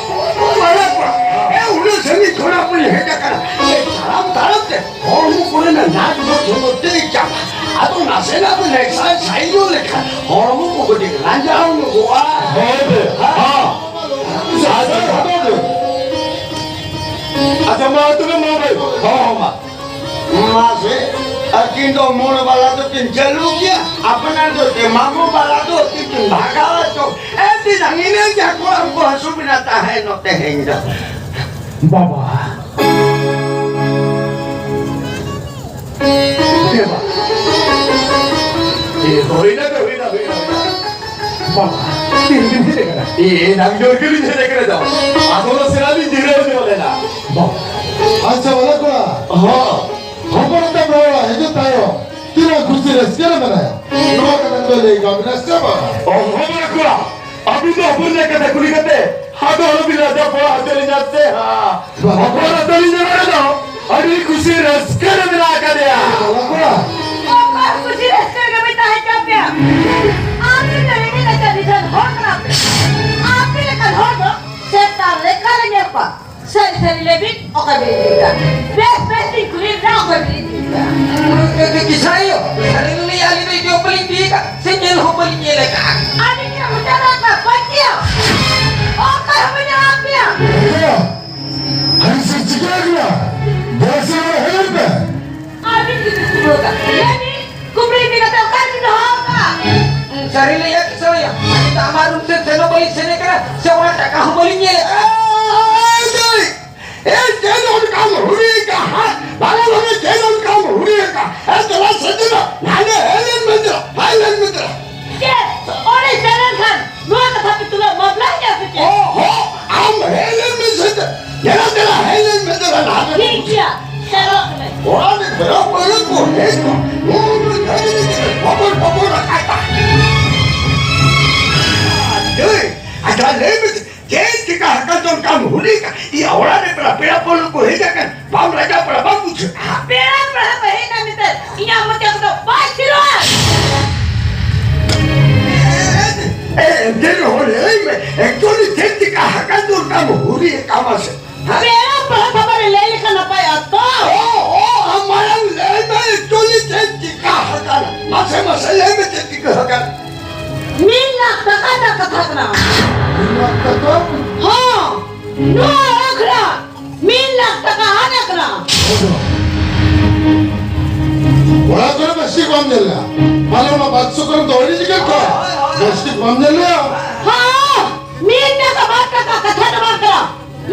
ᱵᱟᱞᱟ ᱠᱚᱲᱟ, ᱮ, ᱩᱱᱟᱹᱜ ᱥᱟᱺᱜᱤᱧ ᱠᱷᱚᱱᱟᱜ ᱵᱚᱱ ᱦᱮᱡ ᱟᱠᱟᱱᱟ᱾ ᱟᱢ ᱛᱟᱲᱟᱢ ᱛᱮ ᱦᱚᱲᱢᱚ ᱠᱚᱨᱮᱱᱟᱜ ᱱᱟᱴ ᱵᱚᱞ ᱡᱷᱚᱛᱚ ᱛᱮᱡ ᱪᱟᱵᱟ᱾ ᱟᱫᱚ ᱱᱟᱥᱮᱱᱟᱜ ᱵᱚᱱ exercise ᱧᱚᱜ ᱞᱮᱠᱷᱟᱱ ᱦᱚᱲᱢᱚ ᱠᱚ ᱠᱟᱹᱴᱤᱡ ᱨᱟᱸᱡᱟᱣ ᱧᱚᱜᱚᱜᱼᱟ᱾ ᱦᱳᱭ ᱵᱮ᱾ ᱦᱮᱸ? ᱦᱮᱸ᱾ ᱟᱪᱪᱷᱟ, ᱟᱪᱪᱷᱟ, ᱢᱟ ᱛᱚᱵᱮ, ᱢᱟ ᱵᱷᱟᱹᱭ᱾ ᱦᱚᱸ, ᱦᱚᱸ, ᱢᱟ᱾ ᱢᱟᱥᱮ, ᱟᱹᱠᱤᱱ ᱫᱚ ᱢᱳᱲ ᱵᱟᱞᱟ ᱫᱚᱠᱤᱱ ᱪᱟᱹᱞᱩ ᱠᱮᱭᱟ, ᱟᱯᱱᱟᱨ ᱫᱚ ᱪᱮ ᱢᱟᱢᱚ ᱵᱟᱞᱟ ᱫᱚ ᱛᱤᱠᱤᱱ ᱵᱷᱟᱜᱟᱣ ᱪᱚ᱾ ᱮ, ᱛᱤᱱᱟᱹᱝ ᱤᱱᱟᱹ ᱡᱟ ᱠᱚᱲᱟ ᱠᱚ ᱦᱟᱹᱥᱩ ᱵᱮᱱᱟ ᱛᱟᱦᱮᱸ ᱱᱚᱛᱮ ᱦᱮᱧ ᱫᱚ᱾ ᱵᱟᱵᱟ᱾ ᱮ ᱵᱟ᱾ ᱮ, ᱦᱩᱭᱱᱟ ᱜᱮ, ᱦᱩᱭᱱᱟ, ᱦᱩᱭᱱᱟ, ᱦᱩᱭᱱᱟ᱾ ᱵᱟᱵᱟ, ᱛᱤᱱ ᱫᱤᱱ ᱦᱮᱡ ᱟᱠᱟᱱᱟ? ᱮ, ᱮᱱᱟᱝ ᱡᱳᱨ ᱜᱮᱞᱤᱧ ᱦᱮᱡ ᱟᱠᱟᱱᱟ ᱫᱚ᱾ ᱟᱫᱚ ᱱᱟᱥᱮᱱᱟᱜ ᱞᱤᱧ ᱡᱤᱨᱟᱹᱣ ᱧᱚᱜ ᱞᱮᱱᱟ᱾ ᱵᱟᱵᱟ᱾ ᱟᱪᱪᱷᱟ, ᱵᱟᱞᱟ ᱠᱚᱲᱟ᱾ ᱦᱚᱸ᱾ ᱦᱚᱯᱚᱱ ᱛᱟᱢ ᱨᱚᱲᱟ, ᱦᱤᱡᱩᱜ ᱛᱟᱭᱚᱢ᱾ ᱛᱤᱱᱟᱹᱜ ᱠᱩᱥᱤ ᱨᱟᱹᱥᱠᱟᱹ ᱨᱮ ᱢᱮᱱᱟᱭᱟ᱾ ᱱᱚᱣᱟ ᱠᱟᱛᱷᱟ ᱠᱚ ᱞᱟᱹᱭ ᱠᱟᱜ ᱵᱤᱱᱟ ᱥᱮ ᱵᱟᱝ? ᱚ, ᱦᱚᱸ, ᱵᱟᱞᱟ ᱠᱚᱲᱟ᱾ ᱟᱹᱵᱤᱱ ᱫᱚ ᱦᱚᱯᱚᱱ ᱨᱮᱭᱟᱜ ᱠᱟᱛᱷᱟ ᱠᱩᱞᱤ ᱠᱟᱛᱮ, ᱟᱫᱚ ᱟᱞᱚᱵᱤᱱ ᱞᱟᱡᱟ ᱯᱟᱲᱟ ᱦᱚᱪᱚ ᱞᱤᱧᱟ ᱥᱮ ᱦᱟᱸᱜ᱾ ᱵᱟᱵᱟ᱾ ᱦᱚᱯᱚᱱ ᱦᱚᱪᱚ ᱞᱤᱧ ᱡᱟᱭᱜᱟ ᱨᱮᱫᱚ ᱟᱹᱰᱤ ᱠᱩᱥᱤ ᱨᱟᱹᱥᱠᱟᱹ ᱨᱮ ᱢᱮᱱᱟᱜ ᱟᱠᱟᱫᱮᱭᱟ᱾ ᱵᱟᱵᱟ᱾ ᱚᱠᱟ ᱠᱩᱥᱤ ᱨᱟᱹᱥᱠᱟᱹ ᱨᱮᱜᱮ ᱵᱤᱱ ᱛᱟᱦᱮᱸ ᱦᱚᱪᱚ ᱯᱮᱭᱟ? ᱟᱯᱮ ᱫᱚ ᱨᱮᱸᱜᱮᱡ ᱱᱟᱪᱟᱨ ᱱᱤᱫᱷᱟᱹᱱ ᱦᱚᱲ ᱠᱟᱱᱟ ᱯᱮ᱾ ᱟᱯᱮ ᱞᱮᱠᱟᱱ ᱦᱚᱲ ᱫᱚ ᱥᱮᱛᱟ ᱞᱮᱠᱟ ᱞᱮ ᱧᱮᱞ ᱠᱚᱣᱟ᱾ ᱥᱟᱹᱨᱤ ᱥᱟᱹᱨᱤ ᱞᱟᱹᱭ ᱵᱤᱱ, ᱚᱠᱚᱭ ᱵᱤᱱ ᱤᱫᱤ ᱠᱟᱜ? ᱵᱮᱥ ᱵᱮᱥ ᱞᱤᱧ ᱠᱩᱞᱤ ᱵᱤᱱᱟ, ᱚᱠᱚᱭ ᱵᱤᱱ ᱤᱫᱤ ᱠᱟᱜ? ᱠᱤ-, ᱠᱤᱥᱟᱹᱬ ᱟᱭᱳ, ᱥᱟᱹᱨᱤ ᱞᱤᱧ ᱞᱟᱹᱭᱟ, ᱟᱹᱞᱤᱧ ᱫᱚ ᱤᱫᱤ ᱦᱚᱸ ᱵᱟᱹᱞᱤᱧ ᱤᱫᱤ ᱠᱟᱜ, ᱥᱮ ᱧᱮᱞ ᱦᱚᱸ ᱵᱟᱹᱞᱤᱧ ᱧᱮᱞ ᱟᱠᱟᱫᱼᱟ᱾ ᱟᱹᱞᱤᱧ ᱴᱷᱮᱱ ᱢᱚᱪᱟ ᱫᱚ ᱚᱠᱟ ᱯᱟᱹᱛᱭᱟᱹᱣ? ᱚᱠᱚᱭ ᱦᱚᱸ ᱵᱟᱹᱧ ᱧᱟᱢ ᱯᱮᱭᱟ᱾ ᱤᱭᱟᱹ, ᱟᱹᱰᱤ ᱥᱮ ᱪᱤᱠᱟᱹ ᱠᱟᱱᱟ? ᱵᱮᱥ ᱧᱚᱜ ᱦᱮᱡ ᱞᱮᱱ ᱯᱮ᱾ ᱟᱹᱵᱤᱱ ᱜᱮᱵᱤᱱ ᱠᱩᱢᱵᱽᱲᱩ ᱟᱠᱟᱫ᱾ ᱞᱟᱹᱭ ᱵᱤᱱ, ᱠᱩᱢᱵᱽᱲᱩ ᱤᱫᱤ ᱠᱟᱛᱮ ᱚᱠᱟ ᱨᱮᱵᱤᱱ ᱫᱚᱦᱚ ᱟᱠᱟᱫᱼᱟ? ᱥᱟᱹᱨᱤ ᱞᱟᱹᱭᱟ ᱠᱤᱥᱟᱹᱬ ᱟᱭᱳ, ᱟᱹᱞᱤᱧ ᱫᱚ ᱟᱢᱟᱜ ᱨᱩᱢ ᱥᱮᱫ ᱥᱮᱱ ᱦᱚᱸ ᱵᱟᱹᱞᱤᱧ ᱥᱮᱱ ᱟᱠᱟᱱᱟ, ᱥᱮ ᱚᱱᱟ ᱴᱟᱠᱟ ᱦᱚᱸ ᱵᱟᱹᱞᱤᱧ ᱧᱮᱞ ᱟᱠᱟᱫᱼᱟ᱾ ᱮ, ᱪᱮᱫ ᱚᱱᱠᱟᱢ ᱦᱩᱭ ᱟᱠᱟᱫ? ᱦᱟ? ᱵᱟᱞᱟ ᱵᱟᱞᱟ ᱪᱮᱫ ᱚᱱᱠᱟᱢ ᱦᱩᱭ ᱟᱠᱟᱫ? ᱮ, ᱫᱮᱞᱟ ᱥᱮᱫ ᱫᱮᱞᱟ, ᱱᱟᱰᱮ ᱦᱮᱡ ᱞᱮᱱ ᱢᱮ ᱫᱮᱞᱟ, ᱦᱮᱡ ᱞᱮᱱ ᱢᱮ ᱫᱮᱞᱟ᱾ ᱪᱮᱫ? ᱚᱸᱰᱮ ᱥᱮᱱ ᱞᱮᱱᱠᱷᱟᱱ ᱱᱚᱣᱟ ᱠᱟᱛᱷᱟ ᱯᱮ ᱛᱩᱞᱟᱹᱣ ᱢᱟᱢᱞᱟᱭᱟ ᱥᱮ ᱪᱮᱫ? ᱚ ᱦᱚ, ᱟᱢ ᱦᱮᱡ ᱞᱮᱱ ᱢᱮ ᱥᱮ ᱪᱮᱫ? ᱫᱮᱞᱟ ᱫᱮᱞᱟ, ᱦᱮᱡ ᱞᱮᱱ ᱢᱮ ᱫᱮᱞᱟ, ᱱᱟᱰᱮ᱾ ᱴᱷᱤᱠ ᱜᱮᱭᱟ, ᱪᱟᱞᱟᱜ ᱠᱟᱹᱱᱟᱹᱧ᱾ ᱚᱲᱟᱜ ᱨᱮ ᱯᱮᱲᱟ ᱯᱟᱹᱲᱦᱟᱹ ᱠᱚ ᱦᱮᱡ ᱠᱚᱜ, ᱱᱚᱣᱟ ᱫᱚ ᱡᱟᱹᱨᱤ ᱨᱮ ᱵᱚᱵᱚᱨ ᱵᱚᱵᱚᱨ ᱟᱠᱟᱫᱟ᱾ ᱫᱟᱹᱭ, ᱟᱪᱪᱷᱟ, ᱞᱟᱹᱭ ᱢᱮᱥᱮ, ᱪᱮᱫ ᱪᱤᱠᱟ ᱟᱠᱟᱱ ᱪᱚᱝ ᱠᱟᱢ ᱦᱩᱰᱤᱧ ᱠᱟ? ᱤᱭᱟᱹ ᱚᱲᱟᱜ ᱨᱮ ᱯᱮᱲᱟ, ᱯᱮᱲᱟ ᱯᱟᱹᱲᱦᱟᱹ ᱠᱚ ᱦᱮᱡ ᱟᱠᱟᱱ, ᱵᱟᱢ ᱞᱟᱡᱟ ᱯᱟᱲᱟ ᱵᱟᱢ ᱵᱩᱡᱷᱟᱹᱜᱼᱟ? ᱯᱮᱲᱟ ᱯᱟᱹᱲᱦᱟᱹ ᱠᱚ ᱦᱮᱡ ᱮᱱᱟ ᱢᱮᱱᱛᱮ ᱤᱧᱟᱜ ᱢᱚᱪᱟ ᱠᱚᱫᱚ ᱵᱟᱭ ᱛᱷᱤᱨᱚᱜᱼᱟ᱾ ᱮ, ᱮᱱᱛᱮ ᱨᱮᱦᱚᱸ ᱞᱟᱹᱭ ᱢᱮ, actually ᱪᱮᱫ ᱪᱤᱠᱟ ᱟᱠᱟᱱ ᱪᱚᱝ ᱠᱟᱢ ᱦᱩᱰᱤᱧ ᱠᱟᱢᱟ ᱥᱮ? ᱦᱮᱸ? ᱯᱮᱲᱟ ᱯᱟᱹᱲᱦᱟᱹ ᱵᱟᱵᱟ ᱨᱮ ᱞᱟᱹᱭ ᱞᱮᱠᱷᱟᱱ ᱱᱟᱯᱟᱭᱚᱜᱼᱟ ᱛᱚ? ᱢᱟᱥᱮ ᱞᱟᱹᱭ ᱢᱮ, ᱪᱮᱫ ᱪᱤᱠᱟᱹ ᱟᱠᱟᱱ? ᱢᱤᱫ ᱞᱟᱠᱷ ᱴᱟᱠᱟ ᱨᱮᱱᱟᱜ ᱠᱟᱛᱷᱟ ᱠᱟᱱᱟ᱾ ᱢᱤᱫ ᱞᱟᱠᱷ ᱴᱟᱠᱟ? ᱦᱚᱸ, ᱱᱚᱣᱟ ᱟᱠᱷᱲᱟ ᱢᱤᱫ ᱞᱟᱠᱷ ᱴᱟᱠᱟ ᱦᱟᱱ ᱟᱠᱟᱱᱟ᱾ ᱚᱲᱟᱜ ᱠᱚᱨᱮ ᱵᱮᱥ ᱴᱷᱤᱠ ᱵᱟᱢ ᱧᱮᱞ ᱞᱮᱜᱼᱟ? ᱯᱟᱞᱮ ᱚᱱᱟ ᱵᱟᱠᱥᱚ ᱠᱚᱨᱮ ᱫᱚ ᱟᱹᱰᱤ ᱡᱤᱜᱟᱹ ᱠᱚ᱾ ᱵᱮᱥ ᱴᱷᱤᱠ ᱵᱟᱢ ᱧᱮᱞ ᱞᱮᱜᱼᱟ? ᱦᱚᱸ, ᱢᱤᱫ ᱴᱟᱠᱟ ᱵᱟᱨ ᱴᱟᱠᱟ ᱠᱟᱛᱷᱟ ᱫᱚ ᱵᱟᱝ ᱠᱟᱱᱟ᱾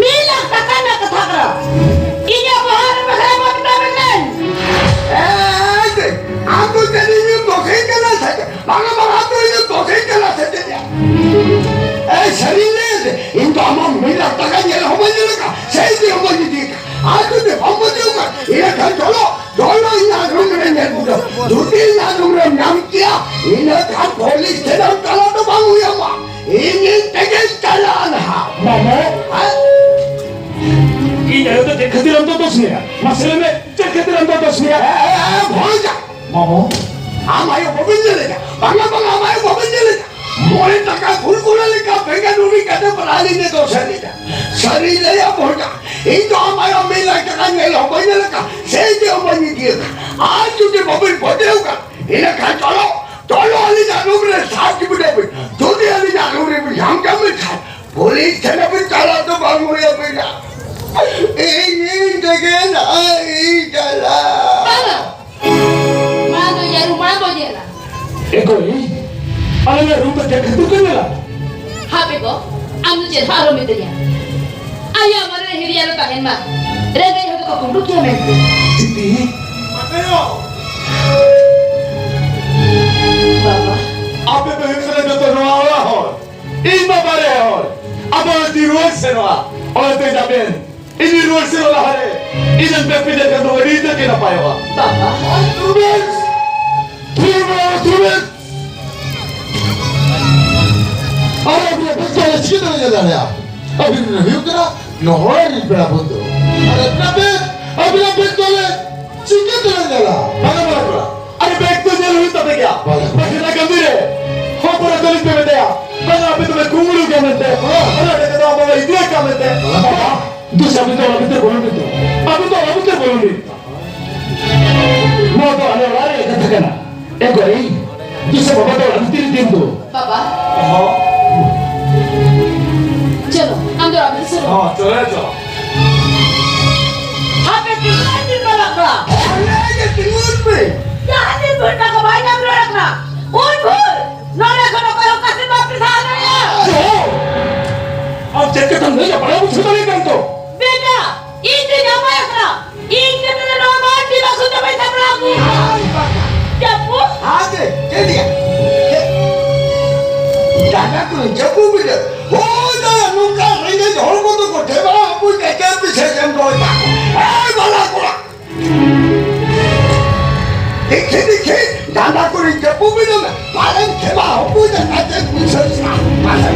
ᱢᱤᱫ ᱞᱟᱠᱷ ᱴᱟᱠᱟ ᱨᱮᱱᱟᱜ ᱠᱟᱛᱷᱟ ᱠᱟᱱᱟ᱾ ᱤᱧᱟᱹᱜ ᱵᱚᱦᱚᱜ ᱨᱮ ᱵᱟᱠᱷᱨᱟ ᱢᱟ ᱢᱮᱛᱟ ᱢᱮ ᱠᱟᱹᱱᱟᱹᱧ᱾ ᱮᱭ, ᱟᱢ ᱫᱚ ᱡᱟᱹᱱᱤᱡ ᱤᱧᱮᱢ ᱫᱚᱥᱮᱧ ᱠᱟᱱᱟ ᱥᱮ ᱪᱮᱫ? ᱵᱟᱝᱟ, ᱵᱟᱝᱟ, ᱟᱢ ᱫᱚ ᱤᱧᱮᱢ ᱫᱚᱥᱮᱧ ᱠᱟᱱᱟ ᱥᱮ ᱪᱮᱫ ᱭᱟ? ᱮᱭ, ᱥᱟᱹᱨᱤᱧ ᱞᱟᱹᱭ ᱫᱮ, ᱤᱧ ᱫᱚ ᱟᱢᱟᱜ ᱢᱤᱫ ᱞᱟᱠᱷ ᱴᱟᱠᱟ ᱧᱮᱞ ᱦᱚᱸ ᱵᱟᱹᱧ ᱧᱮᱞ ᱟᱠᱟᱫ, ᱥᱮ ᱤᱫᱤ ᱦᱚᱸ ᱵᱟᱹᱧ ᱤᱫᱤ ᱟᱠᱟᱫ᱾ ᱟᱨ ᱡᱩᱫᱤ ᱵᱟᱢ ᱵᱩᱡᱷᱟᱹᱣ ᱠᱷᱟᱱ, ᱤᱱᱟᱹ ᱠᱷᱟᱱ ᱪᱚᱞᱚ, ᱪᱚᱞᱚ ᱤᱧᱟᱜ ᱨᱩᱢ ᱨᱮ ᱧᱮᱞ ᱵᱩᱡᱷᱟᱹᱣ᱾ ᱡᱩᱫᱤ ᱤᱧᱟᱜ ᱨᱩᱢ ᱨᱮᱢ ᱧᱟᱢ ᱠᱮᱭᱟ, ᱤᱱᱟᱹ ᱠᱷᱟᱱ ᱯᱩᱞᱤᱥ ᱴᱷᱮᱱ ᱦᱚᱸ ᱪᱟᱞᱟᱣ ᱫᱚ ᱵᱟᱝ ᱦᱩᱭ ᱟᱢᱟ᱾ ᱤᱧᱤᱧ ᱛᱮᱜᱮᱧ ᱪᱟᱞᱟᱜᱼᱟ ᱱᱟᱦᱟᱜ᱾ ᱢᱟᱢᱚ, ᱦᱮᱸ? ᱤᱧ ᱟᱭᱳ ᱫᱚ ᱪᱮᱫ ᱠᱷᱟᱹᱛᱤᱨ ᱟᱢ ᱫᱚ ᱫᱳᱥ ᱢᱮᱭᱟ? ᱢᱟᱥᱮ ᱞᱟᱹᱭ ᱢᱮ, ᱪᱮᱫ ᱠᱷᱟᱹᱛᱤᱨ ᱟᱢ ᱫᱚ ᱫᱳᱥ ᱢᱮᱭᱟ? ᱮ, ᱮ, ᱮ, ᱵᱷᱚᱲᱡᱟ! ᱢᱟᱢᱚ᱾ ᱟᱢ ᱟᱭᱳ ᱵᱟᱹᱵᱤᱱ ᱧᱮᱞᱮᱫᱟ? ᱵᱟᱝᱟ, ᱵᱟᱝᱟ, ᱟᱢ ᱟᱭᱳ ᱵᱟᱹᱵᱤᱱ ᱧᱮᱞᱮᱫᱟ? ᱢᱚᱬᱮ ᱴᱟᱠᱟ ᱠᱩᱲᱠᱩᱲᱟ ᱞᱮᱠᱟ ᱵᱮᱸᱜᱟᱲ ᱩᱨᱤ ᱠᱟᱛᱮ ᱯᱨᱟᱭ ᱞᱤᱧ ᱫᱳᱥ ᱮᱱᱮᱡᱟ᱾ ᱥᱟᱹᱨᱤ ᱞᱟᱹᱭᱟ ᱵᱷᱚᱲᱡᱟ, ᱤᱧ ᱫᱚ ᱟᱢ ᱟᱭᱳ ᱢᱤᱫ ᱞᱟᱠᱷ ᱴᱟᱠᱟ ᱧᱮᱞ ᱦᱚᱸ ᱵᱟᱹᱧ ᱧᱮᱞ ᱟᱠᱟᱫ, ᱥᱮ ᱤᱫᱤ ᱦᱚᱸ ᱵᱟᱹᱧ ᱤᱫᱤ ᱟᱠᱟᱫ᱾ ᱟᱨ ᱡᱩᱫᱤ ᱵᱟᱹᱵᱤᱱ ᱵᱚᱡᱮ ᱟᱠᱟᱫ, ᱤᱱᱟᱹ ᱠᱷᱟᱱ ᱪᱚᱞᱚ, ᱪᱚᱞᱚ ᱟᱹᱞᱤᱧᱟᱜ ᱨᱩᱢ ᱨᱮ ᱥᱟᱨᱪ ᱵᱤᱰᱟᱹᱣ ᱵᱤᱱ᱾ ᱡᱩᱫᱤ ᱟᱹᱞᱤᱧᱟᱜ ᱨᱩᱢ ᱨᱮ ᱵᱤᱱ ᱧᱟᱢ ᱠᱮᱫ ᱢᱮ ᱠᱷᱟᱱ, ᱯᱩᱞᱤᱥ ᱴᱷᱮᱱ ᱵᱤᱱ ᱪᱟᱞᱟᱣ ᱫᱚ ᱵᱟᱝ ᱦᱩᱭ ᱟᱹᱵᱤᱱᱟ᱾ ᱤᱧ, ᱤᱧ ᱛᱮᱜᱮ ᱱᱟᱦᱟᱜ ᱤᱧ ᱪᱟᱞᱟᱜ᱾ ᱵᱟᱝᱟ᱾ ᱢᱟ ᱫᱚ ᱧᱮᱞ, ᱢᱟ ᱫᱚ ᱧᱮᱞᱟ᱾ ᱮ ᱜᱚᱭ, ᱟᱞᱮ ᱨᱩᱢ ᱫᱚ ᱪᱮᱫ ᱠᱷᱟᱹᱛᱤᱨ ᱯᱮ ᱧᱮᱞᱟ? ᱦᱟᱯᱮ ᱜᱚ, ᱟᱢ ᱫᱚ ᱪᱮᱫ ᱦᱚᱸ ᱟᱞᱚᱢ ᱢᱤᱛᱟᱹᱧᱟ᱾ ᱟᱭᱳ ᱟᱢᱟᱜ ᱨᱮ ᱦᱤᱨᱤᱭᱟ ᱨᱮ ᱛᱟᱦᱮᱱ ᱢᱟ᱾ ᱨᱮᱸᱜᱮᱡ ᱦᱚᱲ ᱫᱚᱠᱚ ᱠᱩᱢᱵᱽᱲᱩ ᱜᱮᱭᱟ ᱢᱮᱱᱛᱮ᱾ ᱫᱤᱫᱤ᱾ ᱵᱟᱵᱟ᱾ ᱟᱯᱮ ᱯᱮ ᱦᱩᱭᱩᱜ ᱠᱟᱱᱟ ᱡᱚᱛᱚ ᱱᱚᱣᱟ ᱚᱲᱟᱜ ᱦᱚᱲ᱾ ᱤᱧ ᱵᱟᱵᱟ ᱨᱮ ᱦᱚᱲ᱾ ᱟᱵᱚ ᱡᱩᱫᱤ ᱨᱩᱣᱟᱹᱲ ᱥᱮᱱᱚᱜᱼᱟ, ᱚᱱᱟᱛᱮ ᱡᱟᱵᱮᱱ᱾ ᱤᱧ ᱨᱩᱣᱟᱹᱲ ᱥᱮᱱᱚᱜ ᱞᱟᱦᱟᱨᱮ ᱤᱧᱮᱢ ᱯᱮ ᱯᱤᱡᱟᱹ ᱠᱷᱟᱱ ᱫᱚ ᱟᱹᱰᱤ ᱩᱛᱟᱹᱨ ᱜᱮ ᱱᱟᱯᱟᱭᱚᱜᱼᱟ᱾ ᱵᱟᱵᱟ᱾ ᱫᱩᱨᱵᱮᱥ! ᱫᱩᱨᱵᱮᱥ! ᱫᱩᱨᱵᱮᱥ! ᱟᱨ ᱟᱹᱵᱤᱱᱟᱜ ᱵᱮᱜᱽ ᱫᱚ ᱟᱞᱮ ᱪᱤᱠᱟᱹ ᱛᱮᱞᱮ ᱧᱮᱞ ᱫᱟᱲᱮᱭᱟᱜᱼᱟ? ᱟᱹᱵᱤᱱ ᱵᱤᱱ ᱦᱩᱭᱩᱜ ᱠᱟᱱᱟ ᱱᱚᱣᱟ ᱚᱲᱟᱜ ᱨᱤᱱ ᱯᱮᱲᱟ ᱵᱚᱱᱫᱷᱩ᱾ ᱟᱨ ᱟᱹᱵᱤᱱᱟᱜ ᱵᱮᱜᱽ, ᱟᱹᱵᱤᱱᱟᱜ ᱵᱮᱜᱽ ᱫᱚ ᱟᱞᱮ ᱪᱤᱠᱟᱹ ᱛᱮᱞᱮ ᱧᱮᱞᱟ? ᱵᱟᱝᱟ, ᱵᱟᱝᱟ, ᱵᱟᱝᱟ᱾ ᱟᱨᱮ, ᱵᱮᱜᱽ ᱫᱚ ᱧᱮᱞ ᱦᱩᱭᱩᱜ ᱛᱟᱯᱮ ᱜᱮᱭᱟ᱾ ᱵᱟᱝᱟ᱾ ᱵᱟᱠᱷᱟᱱ ᱠᱟᱹᱢᱤ ᱨᱮ ᱦᱚᱯᱚᱱ ᱮᱨᱟ ᱛᱟᱹᱞᱤᱧ ᱯᱮ ᱢᱮᱛᱟᱭᱟ, ᱵᱟᱝᱟ, ᱟᱯᱮ ᱫᱚᱯᱮ ᱠᱩᱢᱵᱽᱲᱩ ᱜᱮᱭᱟ ᱢᱮᱱᱛᱮ᱾ ᱵᱟᱝᱟ᱾ ᱚᱱᱟ ᱴᱟᱠᱟ ᱫᱚ ᱟᱵᱚ ᱞᱮ ᱤᱫᱤ ᱟᱠᱟᱫ ᱢᱮᱱᱛᱮ᱾ ᱵᱟᱝᱟ, ᱵᱟᱝᱟ᱾ ᱫᱩ ᱪᱟᱵᱤ ᱫᱚ ᱟᱞᱚ ᱯᱮ ᱵᱚᱞᱚᱱ ᱫᱚ᱾ ᱟᱵᱚ ᱫᱚ ᱟᱞᱚ ᱯᱮ ᱵᱚᱞᱚᱱ ᱫᱚ᱾ ᱱᱚᱣᱟ ᱫᱚ ᱟᱞᱮ ᱚᱲᱟᱜ ᱨᱮᱭᱟᱜ ᱠᱟᱛᱷᱟ ᱠᱟᱱᱟ᱾ ᱮ ᱜᱚᱨᱤ, ᱛᱤᱥ ᱵᱟᱵᱟ ᱫᱚ ᱟᱹᱰᱤ ᱛᱤᱨ ᱫᱤᱱ ᱫᱚ᱾ ᱵᱟᱵᱟ᱾ ᱦᱚᱸ᱾ ᱪᱚᱞᱚ, ᱟᱢ ᱫᱚ ᱟᱢ ᱫᱚ ᱪᱚᱞᱚ᱾ ᱦᱚᱸ, ᱪᱚᱞᱚ, ᱪᱚᱞᱚ᱾ ᱦᱟᱯᱮ, ᱛᱤᱸᱜᱩᱱ ᱢᱮ, ᱛᱤᱸᱜᱩᱱ ᱢᱮ᱾ ᱚᱸᱰᱮ ᱜᱮ ᱛᱤᱸᱜᱩᱱ ᱢᱮ᱾ ᱡᱟᱦᱟᱸ ᱛᱤᱥ ᱵᱷᱳᱨ ᱴᱟᱠᱟ ᱵᱟᱭ ᱧᱟᱢ ᱨᱩᱣᱟᱹᱲ ᱠᱟᱱᱟ, ᱩᱱ ᱵᱷᱳᱨ ᱱᱚᱰᱮ ᱠᱷᱚᱱ ᱚᱠᱚᱭ ᱦᱚᱸ ᱚᱠᱟ ᱥᱮᱫ ᱵᱟᱯᱮ ᱥᱟᱦᱟ ᱫᱟᱲᱮᱭᱟᱜᱼᱟ᱾ ᱪᱚᱞᱚ᱾ ᱟᱢ ᱪᱮᱫ ᱠᱟᱛᱷᱟᱢ ᱞᱟᱹᱭᱟ, ᱵᱟᱲᱟᱭ ᱵᱩᱡᱷᱟᱹᱣ ᱫᱟᱲᱮᱭᱟᱜ ᱠᱟᱱ ᱛᱚ᱾ ᱵᱮᱴᱟ, ᱤᱧ ᱫᱚ ᱡᱟᱶᱟᱭ ᱟᱠᱟᱱᱟ᱾ ᱤᱧ ᱜᱮ ᱛᱮᱫᱚ ᱱᱚᱣᱟ ᱢᱟᱹᱱ ᱫᱤᱱ ᱵᱟᱠᱷᱳᱞ ᱫᱚ ᱵᱟᱹᱧ ᱥᱟᱯᱲᱟᱣ ᱟᱹᱜᱩ ᱟᱠᱟᱫᱟ᱾ ᱡᱟᱹᱯᱩᱫ᱾ ᱟᱫᱮ, ᱪᱮᱫ ᱭᱟ? ᱪᱮᱫ? ᱰᱟᱸᱰᱟ ᱠᱚ ᱡᱟᱹᱯᱩᱫ ᱜᱮ᱾ ᱦᱳᱭ ᱫᱟ, ᱱᱚᱝᱠᱟ ᱨᱮᱸᱜᱮᱡ ᱦᱚᱲ ᱠᱚᱫᱚ ᱠᱚ ᱴᱷᱮᱵᱟ ᱦᱚᱯᱚᱱ ᱮᱠᱮᱱ ᱯᱤᱪᱷᱟᱹ ᱡᱮᱢ ᱫᱚᱦᱚᱭ ᱛᱟᱠᱚ᱾ ᱮᱭ ᱵᱟᱞᱟ ᱠᱚᱲᱟ! ᱫᱮᱠᱷᱮ, ᱫᱮᱠᱷᱮ, ᱰᱟᱸᱰᱟ ᱠᱚᱨᱮ ᱡᱟᱹᱯᱩᱫ ᱢᱮᱱᱟᱜᱼᱟ᱾ ᱯᱟᱞᱮᱱ ᱠᱷᱮᱢᱟ ᱦᱚᱯᱚᱱ ᱮ ᱠᱟᱛᱮ ᱯᱩᱭᱥᱟᱹ ᱥᱟᱵ ᱢᱟᱱᱮ᱾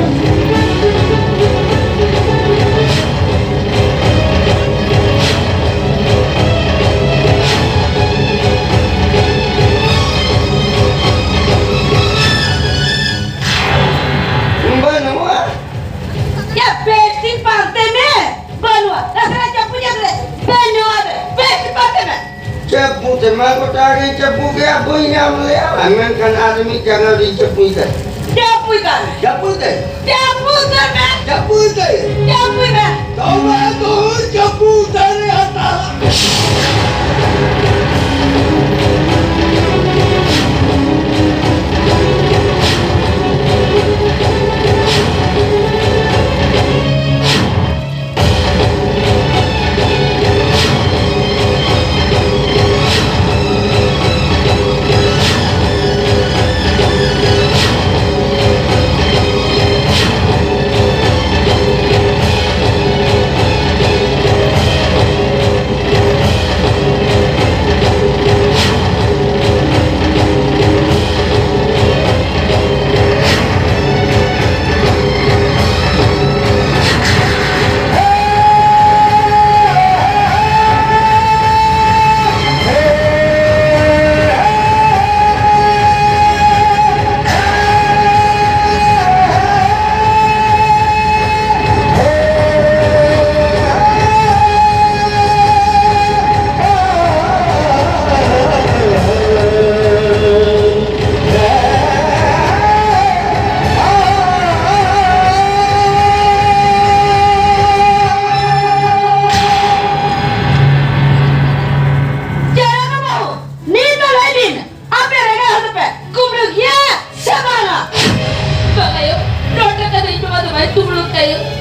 ᱵᱟᱹᱱᱩᱜᱼᱟ᱾ ᱭᱟ, ᱵᱮᱥ ᱴᱷᱤᱠ ᱯᱟᱱᱛᱮ ᱢᱮ᱾ ᱵᱟᱹᱱᱩᱜᱼᱟ᱾ ᱱᱟᱥᱮᱱᱟᱜ ᱪᱟᱯᱩ ᱧᱚᱜ ᱨᱮ᱾ ᱵᱟᱹᱱᱩᱜᱼᱟ᱾ ᱵᱮᱥ ᱴᱷᱤᱠ ᱯᱟᱱᱛᱮ ᱢᱮ᱾ ᱪᱟᱯᱩ ᱛᱮ ᱢᱟ ᱜᱚᱴᱟ ᱜᱮ ᱪᱟᱯᱩ ᱜᱮᱭᱟ, ᱵᱟᱹᱧ ᱧᱟᱢ ᱞᱮᱭᱟ᱾ ᱢᱮᱱᱠᱷᱟᱱ ᱟᱨ ᱢᱤᱫ ᱡᱟᱸᱜᱟ ᱨᱤᱧ ᱪᱟᱯᱩᱭ ᱠᱟᱱᱟ᱾ ᱪᱟᱯᱩᱭ ᱠᱟᱱ᱾ ᱪᱟᱯᱩ ᱛᱮ᱾ ᱪᱟᱯᱩ ᱛᱮ ᱢᱮ᱾ ᱪᱟᱯᱩ ᱛᱮ᱾ ᱪᱟᱯᱩᱭ ᱢᱮ᱾ ᱛᱚᱵᱮ ᱫᱚ ᱪᱟᱯᱩ ᱛᱮ ᱨᱮ ᱦᱟᱛᱟᱣᱟ᱾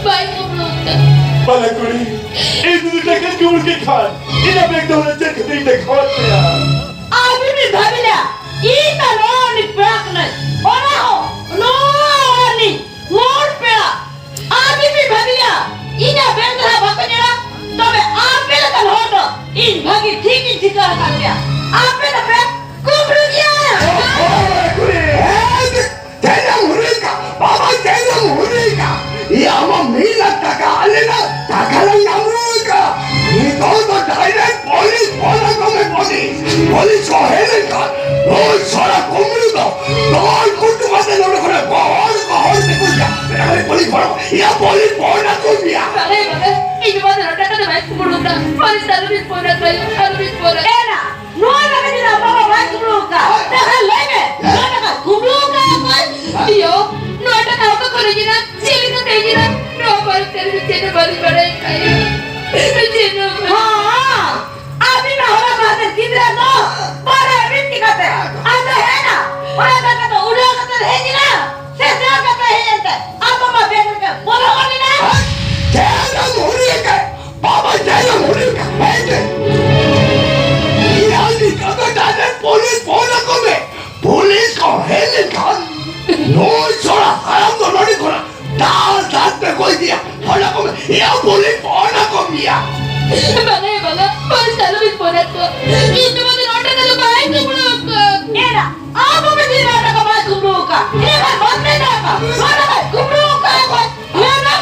ᱵᱟᱭ ᱠᱩᱢᱵᱽᱲᱩ ᱟᱠᱟᱫ᱾ ᱵᱟᱞᱟ ᱠᱩᱲᱤ, ᱤᱧ ᱡᱩᱫᱤ ᱴᱟᱠᱟᱧ ᱠᱩᱢᱵᱽᱲᱩ ᱠᱮᱫ ᱠᱷᱟᱱ, ᱤᱧᱟᱹᱜ ᱵᱮᱜᱽ ᱫᱚ ᱦᱩᱱᱟᱹᱝ ᱪᱮᱫ ᱠᱷᱟᱹᱛᱤᱨ ᱤᱧ ᱫᱮᱠᱷᱟᱣᱟᱫ ᱢᱮᱭᱟ? ᱟᱢ ᱡᱩᱫᱤ ᱵᱷᱟᱹᱵᱤ ᱞᱮᱭᱟ, ᱤᱧ ᱫᱚ ᱱᱚᱣᱟ ᱨᱤᱱᱤᱡ ᱯᱮᱲᱟ ᱠᱟᱹᱱᱟᱹᱧ, ᱚᱱᱟ ᱦᱚᱸ ᱱᱚᱣᱟ ᱨᱤᱱᱤᱡ ᱢᱳᱨ ᱯᱮᱲᱟ᱾ ᱟᱢ ᱡᱩᱫᱤ ᱵᱷᱟᱹᱵᱤ ᱞᱮᱭᱟ, ᱤᱧᱟᱹᱜ ᱵᱮᱜᱽ ᱫᱷᱟᱨᱟ ᱵᱟᱠᱚ ᱧᱮᱞᱟ, ᱛᱚᱵᱮ ᱟᱯᱮ ᱞᱮᱠᱟᱱ ᱦᱚᱲ ᱫᱚ ᱤᱧ ᱵᱷᱟᱹᱜᱤ ᱴᱷᱤᱠ ᱤᱧ ᱴᱷᱤᱠᱟᱹ ᱟᱠᱟᱫ ᱯᱮᱭᱟ᱾ ᱟᱯᱮ ᱫᱚᱯᱮ ᱠᱩᱢᱵᱽᱲᱩ ᱜᱮᱭᱟ᱾ ᱪᱮᱫ ᱮᱢ ᱦᱩᱨᱤᱠᱟ? ᱵᱟᱵᱟ, ᱪᱮᱫ ᱮᱢ ᱦᱩᱨᱤᱠᱟ? ᱭᱟ, ᱟᱢᱟᱜ ᱢᱤᱫ ᱞᱟᱠᱷ ᱴᱟᱠᱟ ᱟᱞᱮ ᱞᱮ ᱴᱟᱠᱟ ᱞᱮ ᱧᱟᱢ ᱨᱩᱣᱟᱹᱲ ᱠᱟᱜᱼᱟ᱾ ᱱᱤᱛᱚᱜ ᱫᱚ direct ᱯᱩᱞᱤᱥ ᱯᱷᱳᱱ ᱟᱠᱚ ᱢᱮ, ᱯᱩᱞᱤᱥ᱾ ᱯᱩᱞᱤᱥ ᱠᱚ ᱦᱮᱡ ᱞᱮᱱᱠᱷᱟᱱ ᱱᱩᱭ ᱥᱚᱨᱟ ᱠᱩᱢᱵᱽᱲᱩ ᱫᱚ ᱛᱚᱞ ᱠᱩᱴᱩ ᱠᱟᱛᱮ ᱱᱚᱰᱮ ᱠᱷᱚᱱᱟᱜ ᱜᱚᱦᱚᱲ ᱜᱚᱦᱚᱲ ᱛᱮᱠᱚ ᱤᱫᱤᱭᱟ᱾ ᱢᱮᱛᱟ ᱠᱚ ᱯᱩᱞᱤᱥ ᱯᱷᱳᱱ ᱟᱠᱚ᱾ ᱭᱟ, ᱯᱩᱞᱤᱥ ᱯᱷᱳᱱ ᱟᱠᱚ ᱢᱮᱭᱟ᱾ ᱵᱟᱞᱮ, ᱵᱟᱞᱮ, ᱤᱧ ᱵᱟᱵᱟ ᱫᱚ ᱱᱚᱰᱮ ᱠᱷᱚᱱ ᱫᱚ ᱵᱟᱭ ᱠᱩᱢᱵᱽᱲᱩ ᱠᱟᱜᱼᱟ᱾ ᱯᱩᱞᱤᱥ ᱟᱞᱚᱵᱤᱱ ᱯᱷᱳᱱ ᱟᱠᱚᱣᱟ, ᱟᱞᱚᱵᱤᱱ ᱯᱷᱳᱱ ᱟᱠᱚᱣᱟ᱾ ᱮᱱᱟ, ᱱᱚᱣᱟ ᱴᱟᱠᱟ ᱡᱩᱫᱤ ᱟᱢ ᱵᱟᱵᱟ ᱵᱟᱭ ᱠᱩᱢᱵᱽᱲᱩ ᱟᱠᱟᱫ, ᱛᱟᱦᱞᱮ ᱞᱟᱹᱭ ᱢᱮ, ᱱᱚᱣᱟ ᱴᱟᱠᱟ ᱠᱩᱢᱵᱽᱲᱩ ᱟᱠᱟᱫ ᱚᱠᱚᱭ? ᱤᱭᱳ, ᱱᱚᱣᱟ ᱴᱟᱠᱟ ᱚᱠᱟ ᱠᱷᱚᱱ ᱦᱮᱡ ᱮᱱᱟ? ᱪᱮᱫ ᱞᱮᱠᱟᱛᱮ ᱦᱮᱡ ᱮᱱᱟ? ᱱᱚᱣᱟ ᱵᱟᱨᱮᱛᱮ ᱟᱹᱞᱤᱧ ᱫᱚ ᱪᱮᱫ ᱦᱚᱸ ᱵᱟᱹᱞᱤᱧ ᱵᱟᱲᱟᱭ ᱠᱟᱱᱟ᱾ ᱪᱮᱫ ᱦᱚᱸ ᱵᱟᱝ᱾ ᱦᱚᱸ, ᱟᱹᱵᱤᱱ ᱢᱟ ᱦᱚᱞᱟ ᱢᱟᱦᱫᱮᱨ ᱜᱤᱫᱽᱨᱟᱹ ᱫᱚ ᱵᱟᱨᱦᱮ ᱨᱤᱱ ᱪᱤᱠᱟᱹᱛᱮ? ᱟᱫᱚ ᱦᱮᱡ ᱮᱱᱟ, ᱚᱱᱟ ᱴᱟᱠᱟ ᱫᱚ ᱩᱰᱟᱹᱣ ᱠᱟᱛᱮ ᱦᱮᱡ ᱮᱱᱟ, ᱥᱮ ᱥᱮᱱ ᱠᱟᱛᱮ ᱦᱮᱡ ᱮᱱᱛᱮ? ᱟᱢ ᱵᱟᱵᱟ ᱵᱮᱜᱽ ᱨᱮᱜᱮ ᱵᱚᱞᱚ ᱜᱚᱫ ᱮᱱᱟ᱾ ᱪᱮᱫ ᱮᱢ ᱦᱩᱨᱤ ᱟᱠᱟᱫ? ᱵᱟᱵᱟ ᱡᱟᱭᱜᱟ ᱢᱩᱨᱤ ᱠᱟᱛᱷᱟᱭ ᱛᱮ᱾ ᱤᱧ ᱟᱹᱰᱤ ᱠᱟᱛᱷᱟ ᱡᱟᱦᱟᱸᱭ ᱯᱩᱞᱤᱥ ᱯᱷᱳᱱ ᱟᱠᱚ ᱢᱮ᱾ ᱯᱩᱞᱤᱥ ᱠᱚ ᱦᱮᱡ ᱞᱮᱱᱠᱷᱟᱱ ᱱᱩᱭ ᱥᱚᱲᱟ ᱦᱟᱲᱟᱢ ᱫᱚ ᱱᱚᱰᱮ ᱠᱷᱚᱱᱟᱜ ᱫᱟᱞ ᱫᱟᱞ ᱛᱮᱠᱚ ᱤᱫᱤᱭᱟ᱾ ᱯᱷᱳᱱ ᱟᱠᱚ ᱢᱮ᱾ ᱤᱧ ᱯᱩᱞᱤᱥ ᱯᱷᱳᱱ ᱟᱠᱚ ᱢᱮᱭᱟ᱾ ᱵᱟᱝᱟ ᱭᱟ ᱵᱟᱝᱟ, ᱯᱩᱞᱤᱥ ᱟᱞᱚᱵᱤᱱ ᱯᱷᱳᱱ ᱟᱠᱚᱣᱟ᱾ ᱤᱧ ᱫᱚ ᱵᱟᱝᱟ ᱱᱚᱰᱮ ᱫᱚ ᱵᱟᱭ ᱠᱩᱢᱵᱽᱲᱩ ᱟᱠᱟᱫ᱾ ᱮᱨᱟ, ᱟᱢ ᱵᱟᱵᱟ ᱡᱮ ᱱᱚᱣᱟ ᱴᱟᱠᱟ ᱵᱟᱭ ᱠᱩᱢᱵᱽᱲᱩ ᱟᱠᱟᱫ, ᱤᱱᱟᱹ ᱠᱷᱟᱱ ᱵᱟᱢ ᱢᱮᱱ ᱫᱟᱲᱮᱭᱟᱜ ᱠᱟᱱᱟ᱾ ᱱᱚᱣᱟ ᱴᱟᱠᱟᱭ ᱠᱩᱢᱵᱽᱲᱩ ᱟᱠᱟᱫ ᱚᱠᱚᱭ? ᱞᱟᱹᱭ ᱢᱮ,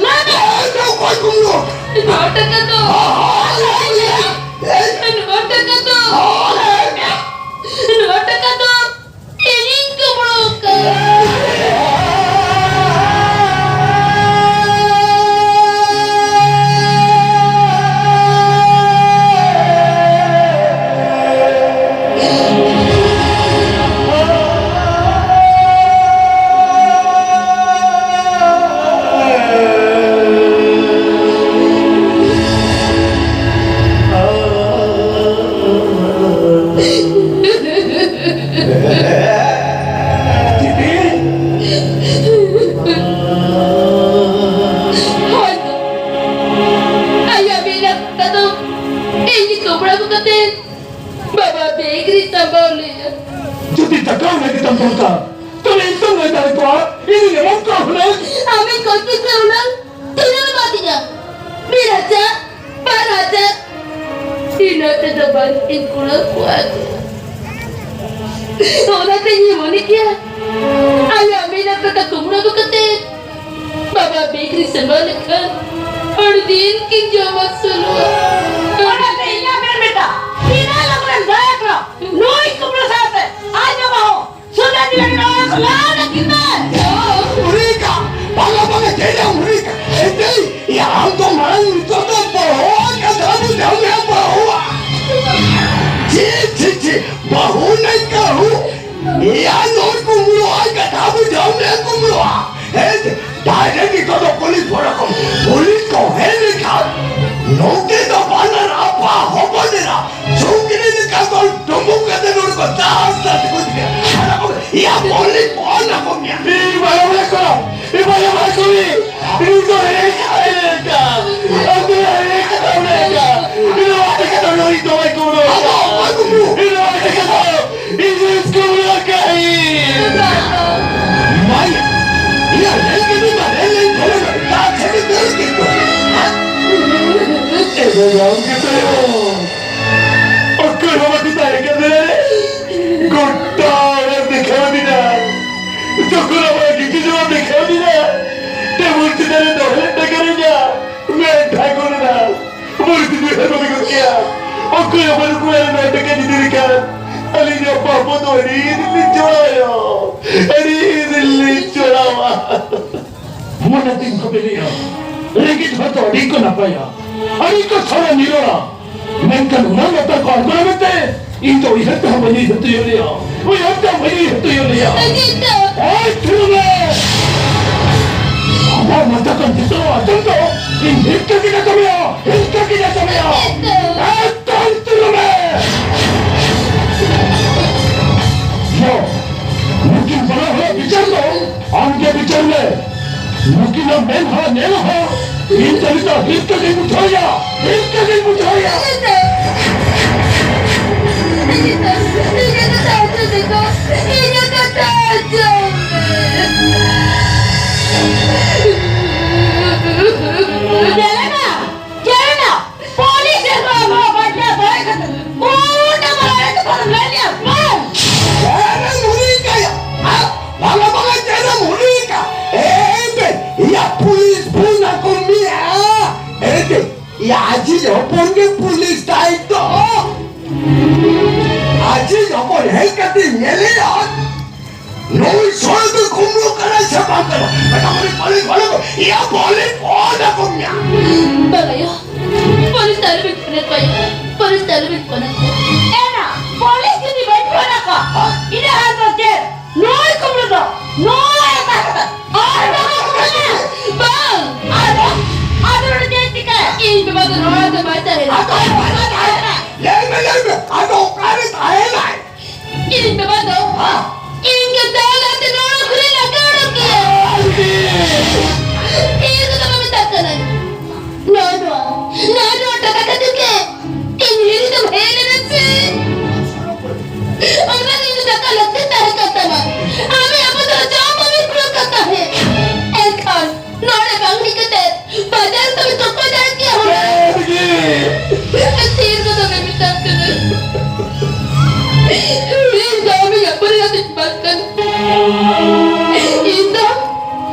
ᱞᱟᱹᱭ ᱢᱮ᱾ ᱚᱠᱚᱭ ᱠᱩᱢᱵᱽᱲᱩ? ᱱᱚᱣᱟ ᱴᱟᱠᱟ ᱫᱚ᱾ ᱦᱚᱸ, ᱦᱚᱸ, ᱞᱟᱹᱭ ᱢᱮ᱾ ᱞᱟᱹᱭ ᱢᱮ᱾ ᱱᱚᱣᱟ ᱴᱟᱠᱟ ᱫᱚ᱾ ᱦᱚᱸ, ᱞᱟᱹᱭ ᱢᱮ᱾ ᱱᱚᱣᱟ ᱴᱟᱠᱟ ᱫᱚ ᱤᱧᱤᱧ ᱠᱩᱢᱵᱽᱲᱩ ᱟᱠᱟᱫ᱾ ᱫᱚᱨᱠᱟᱨ᱾ ᱛᱚᱵᱮ ᱤᱧ ᱛᱚᱧ ᱞᱟᱹᱭ ᱫᱟᱲᱮ ᱠᱚᱣᱟ, ᱤᱧᱤᱧ ᱮᱢᱟᱢ ᱠᱚᱣᱟ ᱦᱩᱱᱟᱹᱝ᱾ ᱟᱢᱤᱧ ᱠᱚᱭ ᱠᱮᱫ ᱢᱮ ᱦᱩᱱᱟᱹᱝ, ᱛᱤᱱᱟᱹᱜ ᱮᱢ ᱮᱢᱟ ᱫᱤᱧᱟ? ᱢᱤᱫ ᱦᱟᱡᱟᱨ, ᱵᱟᱨ ᱦᱟᱡᱟᱨ᱾ ᱤᱱᱟᱹ ᱛᱮᱫᱚ ᱵᱟᱝ ᱤᱧ ᱠᱩᱲᱟᱹᱣ ᱠᱚᱣᱟ᱾ ᱚᱱᱟᱛᱮ ᱤᱧ ᱢᱚᱱᱮ ᱠᱮᱭᱟ, ᱟᱞᱮ ᱢᱤᱫ ᱦᱟᱯᱛᱟ ᱠᱩᱢᱵᱽᱲᱩ ᱟᱹᱜᱩ ᱠᱟᱛᱮ ᱵᱟᱵᱟ ᱵᱤᱜᱽ ᱨᱮ ᱥᱮᱱ ᱵᱟᱝ ᱞᱮᱠᱷᱟᱱ ᱟᱹᱰᱤ ᱫᱤᱱ ᱠᱤᱱ ᱡᱚᱢ ᱟᱹᱥᱩᱞᱚᱜᱼᱟ᱾ ᱚᱱᱟᱛᱮ ᱤᱧᱟᱜ ᱢᱮᱱ ᱵᱮᱴᱟ, ᱛᱤᱱᱟᱹᱜ ᱞᱚᱜᱚᱱᱮᱢ ᱫᱟᱲᱮᱭᱟᱜ ᱠᱟᱱᱟ, ᱱᱩᱭ ᱠᱩᱢᱵᱽᱲᱩ ᱥᱟᱶᱛᱮ ᱟᱡ ᱵᱟᱵᱟ ᱦᱚᱸ ᱥᱩᱫᱷᱟᱹ ᱡᱤᱞ ᱞᱟᱜᱟᱣ ᱠᱚ ᱞᱟᱜᱟᱣ ᱠᱤᱱ ᱢᱮ᱾ ᱦᱩᱨᱤᱠᱟ, ᱵᱟᱝᱟ, ᱵᱟᱝᱟ, ᱪᱮᱫ ᱮᱢ ᱦᱩᱨᱤᱠᱟ? ᱮᱱᱛᱮ, ᱭᱟ, ᱟᱢ ᱫᱚ ᱢᱟᱲᱟᱝ ᱱᱤᱛᱚᱜ ᱫᱚ ᱵᱟᱹᱦᱩᱣᱟᱜ ᱠᱟᱛᱷᱟ ᱵᱩᱡᱷᱟᱹᱣ ᱢᱮ, ᱵᱟᱹᱦᱩᱣᱟᱜ᱾ ᱪᱮᱫ, ᱪᱮᱫ, ᱪᱮᱫ? ᱵᱟᱹᱦᱩ ᱱᱟᱭ ᱠᱟᱹᱦᱩ? ᱮᱭᱟ, ᱱᱩᱭ ᱠᱩᱢᱵᱽᱲᱩᱣᱟᱜ ᱠᱟᱛᱷᱟ ᱵᱩᱡᱷᱟᱹᱣ ᱢᱮ, ᱠᱩᱢᱵᱽᱲᱩᱣᱟᱜ᱾ ᱦᱮᱸ, direct ᱱᱤᱛᱚᱜ ᱫᱚ ᱯᱩᱞᱤᱥ ᱯᱷᱳᱱ ᱟᱠᱚ᱾ ᱯᱩᱞᱤᱥ ᱠᱚ ᱦᱮᱡ ᱞᱮᱱᱠᱷᱟᱱ ᱱᱩᱠᱤᱱ ᱫᱚ ᱵᱟᱱᱟᱨ ᱟᱯᱟ ᱦᱚᱯᱚᱱ ᱮᱨᱟ ᱥᱩᱠᱨᱤ ᱞᱮᱠᱟ ᱛᱚᱞ ᱰᱩᱢᱵᱩᱜ ᱠᱟᱛᱮ ᱱᱚᱰᱮ ᱠᱚ ᱫᱟᱞ ᱛᱟᱞ ᱛᱮᱠᱚ ᱤᱫᱤᱭᱟ᱾ ᱟᱫᱚ ᱠᱚ, ᱮᱭᱟ, ᱯᱩᱞᱤᱥ ᱯᱷᱳᱱ ᱟᱠᱚ ᱜᱮᱭᱟ᱾ ᱤᱧ ᱵᱟᱭ ᱵᱟᱲᱟᱭ ᱠᱚᱣᱟ, ᱤᱧ ᱵᱟᱭ ᱵᱟᱲᱟᱭ ᱠᱚᱣᱟ᱾ ᱤᱧ ᱫᱚ ᱦᱮᱡ ᱠᱟᱛᱮ ᱞᱮᱠᱟ, ᱟᱢ ᱫᱚ ᱦᱮᱡ ᱠᱟᱛᱮ ᱞᱮᱠᱟ, ᱤᱧ ᱫᱚ ᱦᱮᱡ ᱠᱟᱛᱮ ᱞᱮᱠᱟ, ᱤᱧ ᱫᱚ ᱦᱮᱡ ᱠᱟᱛᱮ ᱞᱮᱠᱟ, ᱤᱧ ᱫᱚ ᱦᱮᱡ ᱠᱟᱛᱮ ᱞᱮᱠᱟ, ᱤᱧ ᱫᱚ ᱦᱮᱡ ᱠᱟᱛᱮ ᱞᱮᱠᱟ᱾ ᱢᱟᱭᱟ, ᱤᱧᱟᱜ ᱨᱮᱞ ᱜᱟᱹᱰᱤ ᱢᱟ ᱨᱮᱞ ᱞᱟᱭᱤᱱ ᱠᱷᱚᱱ ᱫᱟᱜ ᱪᱷᱟᱹᱲᱤ ᱫᱟᱹᱲ ᱠᱮᱫ ᱫᱚ᱾ ᱮ ᱵᱟᱵᱟ, ᱟᱢ ᱜᱮ ᱛᱟᱭᱚᱢ᱾ ᱚᱠᱚᱭ ᱦᱚᱸ ᱵᱟᱠᱚ ᱛᱟᱦᱮᱸ ᱠᱟᱱᱟ᱾ ᱜᱚᱴᱟ ᱚᱲᱟᱜ ᱫᱮᱠᱷᱟᱣ ᱫᱤᱧᱟ᱾ ᱡᱚᱠᱷᱚᱱ ᱟᱢᱟᱜ ᱜᱤᱛᱤᱡ ᱚᱲᱟᱜ ᱫᱮᱠᱷᱟᱣ ᱫᱤᱧᱟ, ᱴᱮᱵᱩᱞ ᱪᱮᱛᱟᱱ ᱨᱮ ᱫᱚᱦᱚ ᱞᱮᱫ ᱴᱟᱠᱟ ᱨᱮᱭᱟᱜ ᱢᱮᱫ ᱰᱷᱟᱠᱚᱱ ᱮᱱᱟ᱾ ᱵᱟᱹᱲᱛᱤ ᱫᱩᱭ ᱦᱟᱡᱟᱨ ᱵᱟᱹᱜᱤ ᱜᱚᱫ ᱠᱮᱭᱟ᱾ ᱚᱠᱚᱭ ᱦᱚᱸ ᱵᱟᱹᱱᱩᱜ ᱠᱚᱣᱟ ᱱᱚᱣᱟ ᱴᱟᱠᱟ ᱡᱩᱫᱤ ᱞᱮᱠᱷᱟᱱ᱾ ᱟᱹᱞᱤᱧᱟᱜ ᱯᱟᱯ ᱫᱚ ᱟᱹᱰᱤ ᱫᱤᱱ ᱞᱤᱧ ᱪᱚᱲᱟᱣᱟ᱾ ᱟᱹᱰᱤ ᱫᱤᱱ ᱞᱤᱧ ᱪᱚᱲᱟᱣᱟ᱾ ᱢᱚᱱᱮ ᱛᱤᱧ ᱠᱷᱚᱵᱮ ᱞᱟᱹᱭᱟ, ᱨᱮᱸᱜᱮᱡ ᱦᱚᱲ ᱫᱚ ᱟᱹᱰᱤ ᱠᱚ ᱱᱟᱯᱟᱭᱟ, ᱟᱹᱰᱤ ᱠᱚ ᱥᱚᱨᱚᱞ ᱱᱤᱨᱚᱲᱟ᱾ ᱢᱮᱱᱠᱷᱟᱱ ᱚᱱᱟ ᱞᱟᱛᱟᱨ ᱠᱚ ᱟᱬᱜᱚᱱᱟ ᱢᱮᱱᱛᱮ ᱤᱧ ᱫᱚ ᱩᱭᱦᱟᱹᱨ ᱛᱮᱦᱚᱸ ᱵᱟᱹᱧ ᱩᱭᱦᱟᱹᱨ ᱛᱩᱭᱩᱜ ᱞᱮᱭᱟ᱾ ᱩᱭᱦᱟᱹᱨ ᱛᱮᱦᱚᱸ ᱵᱟᱹᱧ ᱩᱭᱦᱟᱹᱨ ᱛᱩᱭᱩᱜ ᱞᱮᱭᱟ᱾ ᱟᱹᱰᱤ ᱫᱚ ᱳᱭ ᱛᱷᱤᱨ ᱢᱮ! ᱟᱢᱟᱜ ᱢᱚᱪᱟ ᱠᱷᱚᱱ ᱡᱚᱛᱚ ᱟᱸᱡᱚᱢ ᱫᱚ ᱤᱧ ᱦᱤᱨᱠᱟᱹ ᱜᱤᱧ ᱟᱸᱡᱚᱢᱮᱭᱟ, ᱦᱤᱨᱠᱟᱹ ᱜᱤᱧ ᱟᱸᱡᱚᱢᱮᱭᱟ᱾ ᱮᱛᱚ᱾ ᱮᱛᱚ ᱛᱷᱤᱨ ᱢᱮ! ᱭᱚ, ᱱᱩᱠᱤᱱ ᱵᱟᱱᱟ ᱦᱚᱲᱟᱜ ᱵᱤᱪᱟᱹᱨ ᱫᱚ ᱟᱢ ᱜᱮ ᱵᱤᱪᱟᱹᱨ ᱢᱮ᱾ ᱱᱩᱠᱤᱱᱟᱜ ᱢᱮᱫᱦᱟ ᱧᱮᱞ ᱦᱚᱸ ᱤᱧ ᱫᱚ ᱱᱤᱛᱚᱜ ᱦᱤᱨᱠᱟᱹ ᱜᱤᱧ ᱵᱩᱡᱷᱟᱹᱣᱮᱭᱟ, ᱦᱤᱨᱠᱟᱹ ᱜᱤᱧ ᱵᱩᱡᱷᱟᱹᱣᱮᱭᱟ᱾ ᱤᱧᱟᱜ ᱫᱚ ᱫᱟᱜ ᱦᱚᱪᱚ ᱛᱮᱠᱚ, ᱤᱧᱟᱜ ᱫᱚ ᱧᱮᱞᱮᱱᱟ, ᱧᱮᱞᱮᱱᱟ, ᱯᱩᱞᱤᱥ ᱮ ᱵᱟᱵᱟ ᱵᱟᱡᱟ ᱵᱟᱭ ᱠᱟᱛᱮ, ᱜᱚᱴᱟ ᱵᱟᱲᱟᱭ ᱠᱟᱛᱮ ᱞᱟᱹᱭᱟ, ᱵᱟᱝ᱾ ᱪᱮᱫ ᱮᱢ ᱦᱩᱭ ᱠᱟᱭᱟ? ᱦᱮᱸ? ᱵᱟᱝᱟ, ᱵᱟᱝᱟ, ᱪᱮᱫ ᱮᱢ ᱦᱩᱭ ᱠᱟ? ᱮᱭ ᱵᱮ, ᱤᱭᱟ ᱯᱩᱞᱤᱥ ᱯᱷᱳᱱ ᱟᱠᱚ ᱢᱮᱭᱟ᱾ ᱮᱭ ᱵᱮ, ᱤᱭᱟ ᱟᱡᱤᱡ ᱦᱚᱯᱚᱱ ᱜᱮ ᱯᱩᱞᱤᱥ ᱛᱟᱭ ᱛᱚ᱾ ᱟᱡᱤᱡ ᱦᱚᱯᱚᱱ ᱦᱮᱡ ᱠᱟᱛᱮ ᱧᱮᱞᱮᱭᱟ᱾ ᱱᱩᱭ ᱥᱚᱲ ᱫᱚ ᱠᱩᱢᱵᱽᱲᱩ ᱠᱟᱱᱟᱭ ᱥᱮ ᱵᱟᱝ ᱠᱟᱱᱟ? ᱢᱮᱛᱟ ᱠᱚ ᱯᱩᱞᱤᱥ, ᱯᱩᱞᱤᱥ, ᱤᱭᱟ ᱯᱩᱞᱤᱥ ᱯᱷᱳᱱ ᱟᱠᱚ ᱢᱮᱭᱟ᱾ ᱵᱟᱝ ᱟᱭᱳ, ᱯᱩᱞᱤᱥ ᱫᱚ ᱟᱞᱚᱵᱤᱱ ᱯᱷᱳᱱ ᱟᱠᱚᱣᱟ ᱟᱭᱳ, ᱯᱩᱞᱤᱥ ᱫᱚ ᱟᱞᱚᱵᱤᱱ ᱯᱷᱳᱱ ᱟᱠᱚᱣᱟ᱾ ᱮᱱᱟ, ᱯᱩᱞᱤᱥ ᱡᱩᱫᱤ ᱵᱟᱹᱧ ᱯᱷᱳᱱ ᱟᱠᱚᱣᱟ, ᱤᱱᱟᱹ ᱦᱟᱞ ᱫᱚ ᱪᱮᱫ? ᱱᱩᱭ ᱠᱩᱢᱵᱽᱲᱩ ᱫᱚ ᱱᱚᱣᱟ ᱮᱴᱟᱜ ᱠᱟᱛᱷᱟ ᱟᱨ ᱵᱟᱝ ᱠᱟᱱᱟ᱾ ᱵᱟᱝ, ᱟᱫᱚ, ᱟᱫᱚ ᱱᱚᱰᱮ ᱪᱮᱫ ᱪᱤᱠᱟᱹᱭᱟ? ᱤᱧ ᱵᱟᱵᱟ ᱫᱚ ᱱᱚᱣᱟ ᱫᱚ ᱵᱟᱭ ᱛᱟᱦᱮᱱᱟ᱾ ᱟᱫᱚ ᱚᱠᱟᱨᱮ ᱛᱟᱦᱮᱱᱟ? ᱞᱟᱹᱭ ᱢᱮ, ᱞᱟᱹᱭ ᱢᱮ, ᱟᱫᱚ ᱚᱠᱟᱨᱮ ᱛᱟᱦᱮᱱᱟᱭ? ᱤᱧ ᱵᱟᱵᱟ ᱫᱚ ᱦᱮᱸ? ᱤᱧ ᱜᱮ ᱫᱟᱞ ᱟᱛᱮ ᱱᱚᱣᱟ ᱠᱷᱚᱱᱮ ᱞᱟᱜᱟ ᱩᱰᱩᱠ ᱠᱮᱭᱟ᱾ ᱤᱧ ᱫᱚ ᱵᱟᱵᱟ ᱢᱮᱛᱟᱜ ᱠᱟᱱᱟᱧ᱾ ᱱᱚᱣᱟ, ᱱᱚᱣᱟ, ᱱᱚᱣᱟ, ᱱᱚᱣᱟ ᱴᱟᱠᱟ ᱠᱷᱟᱹᱛᱤᱨ ᱜᱮ ᱤᱧ ᱦᱤᱨᱤ ᱫᱚᱢ ᱦᱮᱡ ᱞᱮᱱᱟ ᱥᱮ? ᱚᱱᱟ ᱫᱤᱱ ᱫᱚ ᱫᱟᱠᱟ ᱞᱟᱹᱠᱛᱤ ᱛᱟᱦᱮᱸ ᱠᱟᱱ ᱛᱟᱢᱟ᱾ ᱟᱢ ᱟᱵᱚ ᱫᱚ ᱡᱚᱢ ᱵᱟᱵᱚᱱ ᱯᱩᱨᱟᱹᱣ ᱠᱟᱱ ᱛᱟᱦᱮᱸᱫ᱾ ᱮᱱᱠᱷᱟᱱ ᱱᱚᱰᱮ ᱵᱟᱝ ᱦᱮᱡ ᱠᱟᱛᱮ ᱵᱟᱡᱟᱨ ᱛᱮᱢ ᱛᱚᱯᱟ ᱫᱟᱲᱮ ᱠᱮᱭᱟ ᱦᱩᱱᱟᱹᱝ᱾ ᱛᱤᱨ ᱠᱚᱫᱚ ᱢᱮ ᱢᱮᱛᱟᱢ ᱠᱟᱱᱟ᱾ ᱤᱧ ᱫᱚ ᱟᱢᱤᱧ ᱟᱹᱯᱟᱹᱨᱤ ᱠᱟᱛᱮ ᱵᱟᱝ ᱠᱟᱱᱟ᱾ ᱤᱧ ᱫᱚ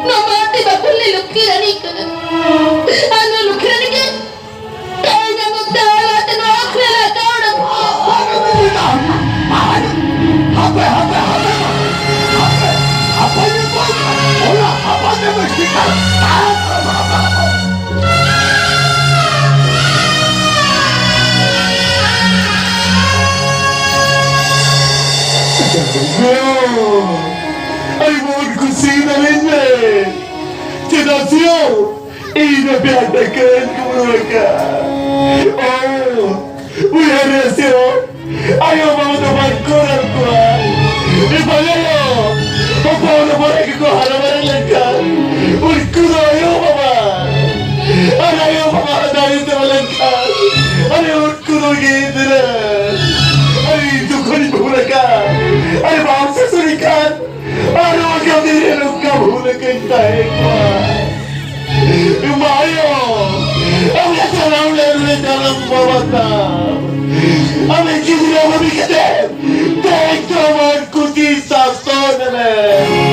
ᱱᱚᱣᱟ ᱢᱟᱨᱟᱝ ᱵᱟᱹᱠᱩᱞ ᱨᱤᱱᱤᱡ ᱞᱚᱠᱠᱷᱤ ᱨᱟᱱᱤ ᱠᱟᱱᱟ᱾ ᱟᱨ ᱱᱚᱣᱟ ᱞᱚᱠᱠᱷᱤ ᱨᱟᱱᱤ ᱜᱮ ᱛᱮᱦᱮᱧ ᱟᱵᱚ ᱫᱟᱞ ᱟᱛᱮ ᱱᱚᱣᱟ ᱠᱷᱚᱱ ᱞᱟᱜᱟ ᱩᱰᱩᱠ ᱠᱚᱣᱟ᱾ ᱦᱟᱯᱮ, ᱦᱟᱯᱮ, ᱦᱟᱯᱮ, ᱦᱟᱯᱮ, ᱦᱟᱯᱮ, ᱦᱟᱯᱮ, ᱚᱱᱟ ᱦᱟᱯᱟ ᱛᱮ ᱵᱟᱹᱧ ᱴᱷᱤᱠᱟ᱾ ᱟᱹᱰᱤ ᱢᱚᱡᱽ ᱠᱩᱥᱤ ᱮᱱᱟᱞᱤᱧ ᱵᱮ᱾ ᱪᱮᱫᱟᱜ ᱥᱮ ᱤᱧ ᱫᱚ ᱯᱮᱲᱟ ᱴᱟᱠᱟᱧ ᱠᱩᱢᱵᱽᱲᱩ ᱟᱠᱟᱫ᱾ ᱳ, ᱩᱭᱦᱟᱹᱨ ᱨᱮ ᱥᱮ ᱟᱭᱳ ᱵᱟᱵᱟ ᱫᱚ ᱵᱟᱝ ᱠᱚ ᱨᱟᱱ ᱠᱚᱣᱟ᱾ ᱮ ᱵᱟᱝ ᱟᱭᱳ, ᱦᱚᱯᱚᱱ ᱦᱚᱯᱚᱱ ᱜᱮᱠᱚ ᱦᱟᱨᱟ ᱵᱟᱲᱟ ᱞᱮᱱᱠᱷᱟᱱ ᱩᱱᱠᱩ ᱫᱚ ᱟᱭᱳ ᱵᱟᱵᱟ ᱟᱨ ᱟᱭᱳ ᱵᱟᱵᱟ ᱫᱟᱲᱮ ᱛᱮ ᱞᱮᱱᱠᱷᱟᱱ ᱟᱨ ᱩᱱᱠᱩ ᱫᱚ ᱜᱤᱫᱽᱨᱟᱹ᱾ ᱟᱨ ᱤᱧ ᱡᱚᱠᱷᱚᱱᱤᱧ ᱵᱟᱹᱦᱩ ᱞᱮᱠᱟ ᱟᱨ ᱵᱟᱢ ᱥᱟᱥᱩᱨᱤ ᱠᱷᱟᱱ ᱞᱮᱠᱟᱧ ᱛᱟᱦᱮᱸ ᱠᱚᱜᱼᱟ᱾ ᱢᱟᱭᱳ, ᱟᱢ ᱡᱟᱱᱟᱢ ᱞᱮᱱ ᱨᱮ ᱡᱟᱱᱟᱢ ᱵᱟᱵᱟ ᱛᱟᱢ, ᱟᱢ ᱜᱤᱫᱽᱨᱟᱹ ᱵᱟᱹᱜᱤ ᱠᱟᱛᱮ ᱛᱮᱦᱮᱧ ᱫᱚ ᱢᱚᱱ ᱠᱩᱥᱤ ᱥᱟᱥᱚᱱ ᱢᱮ᱾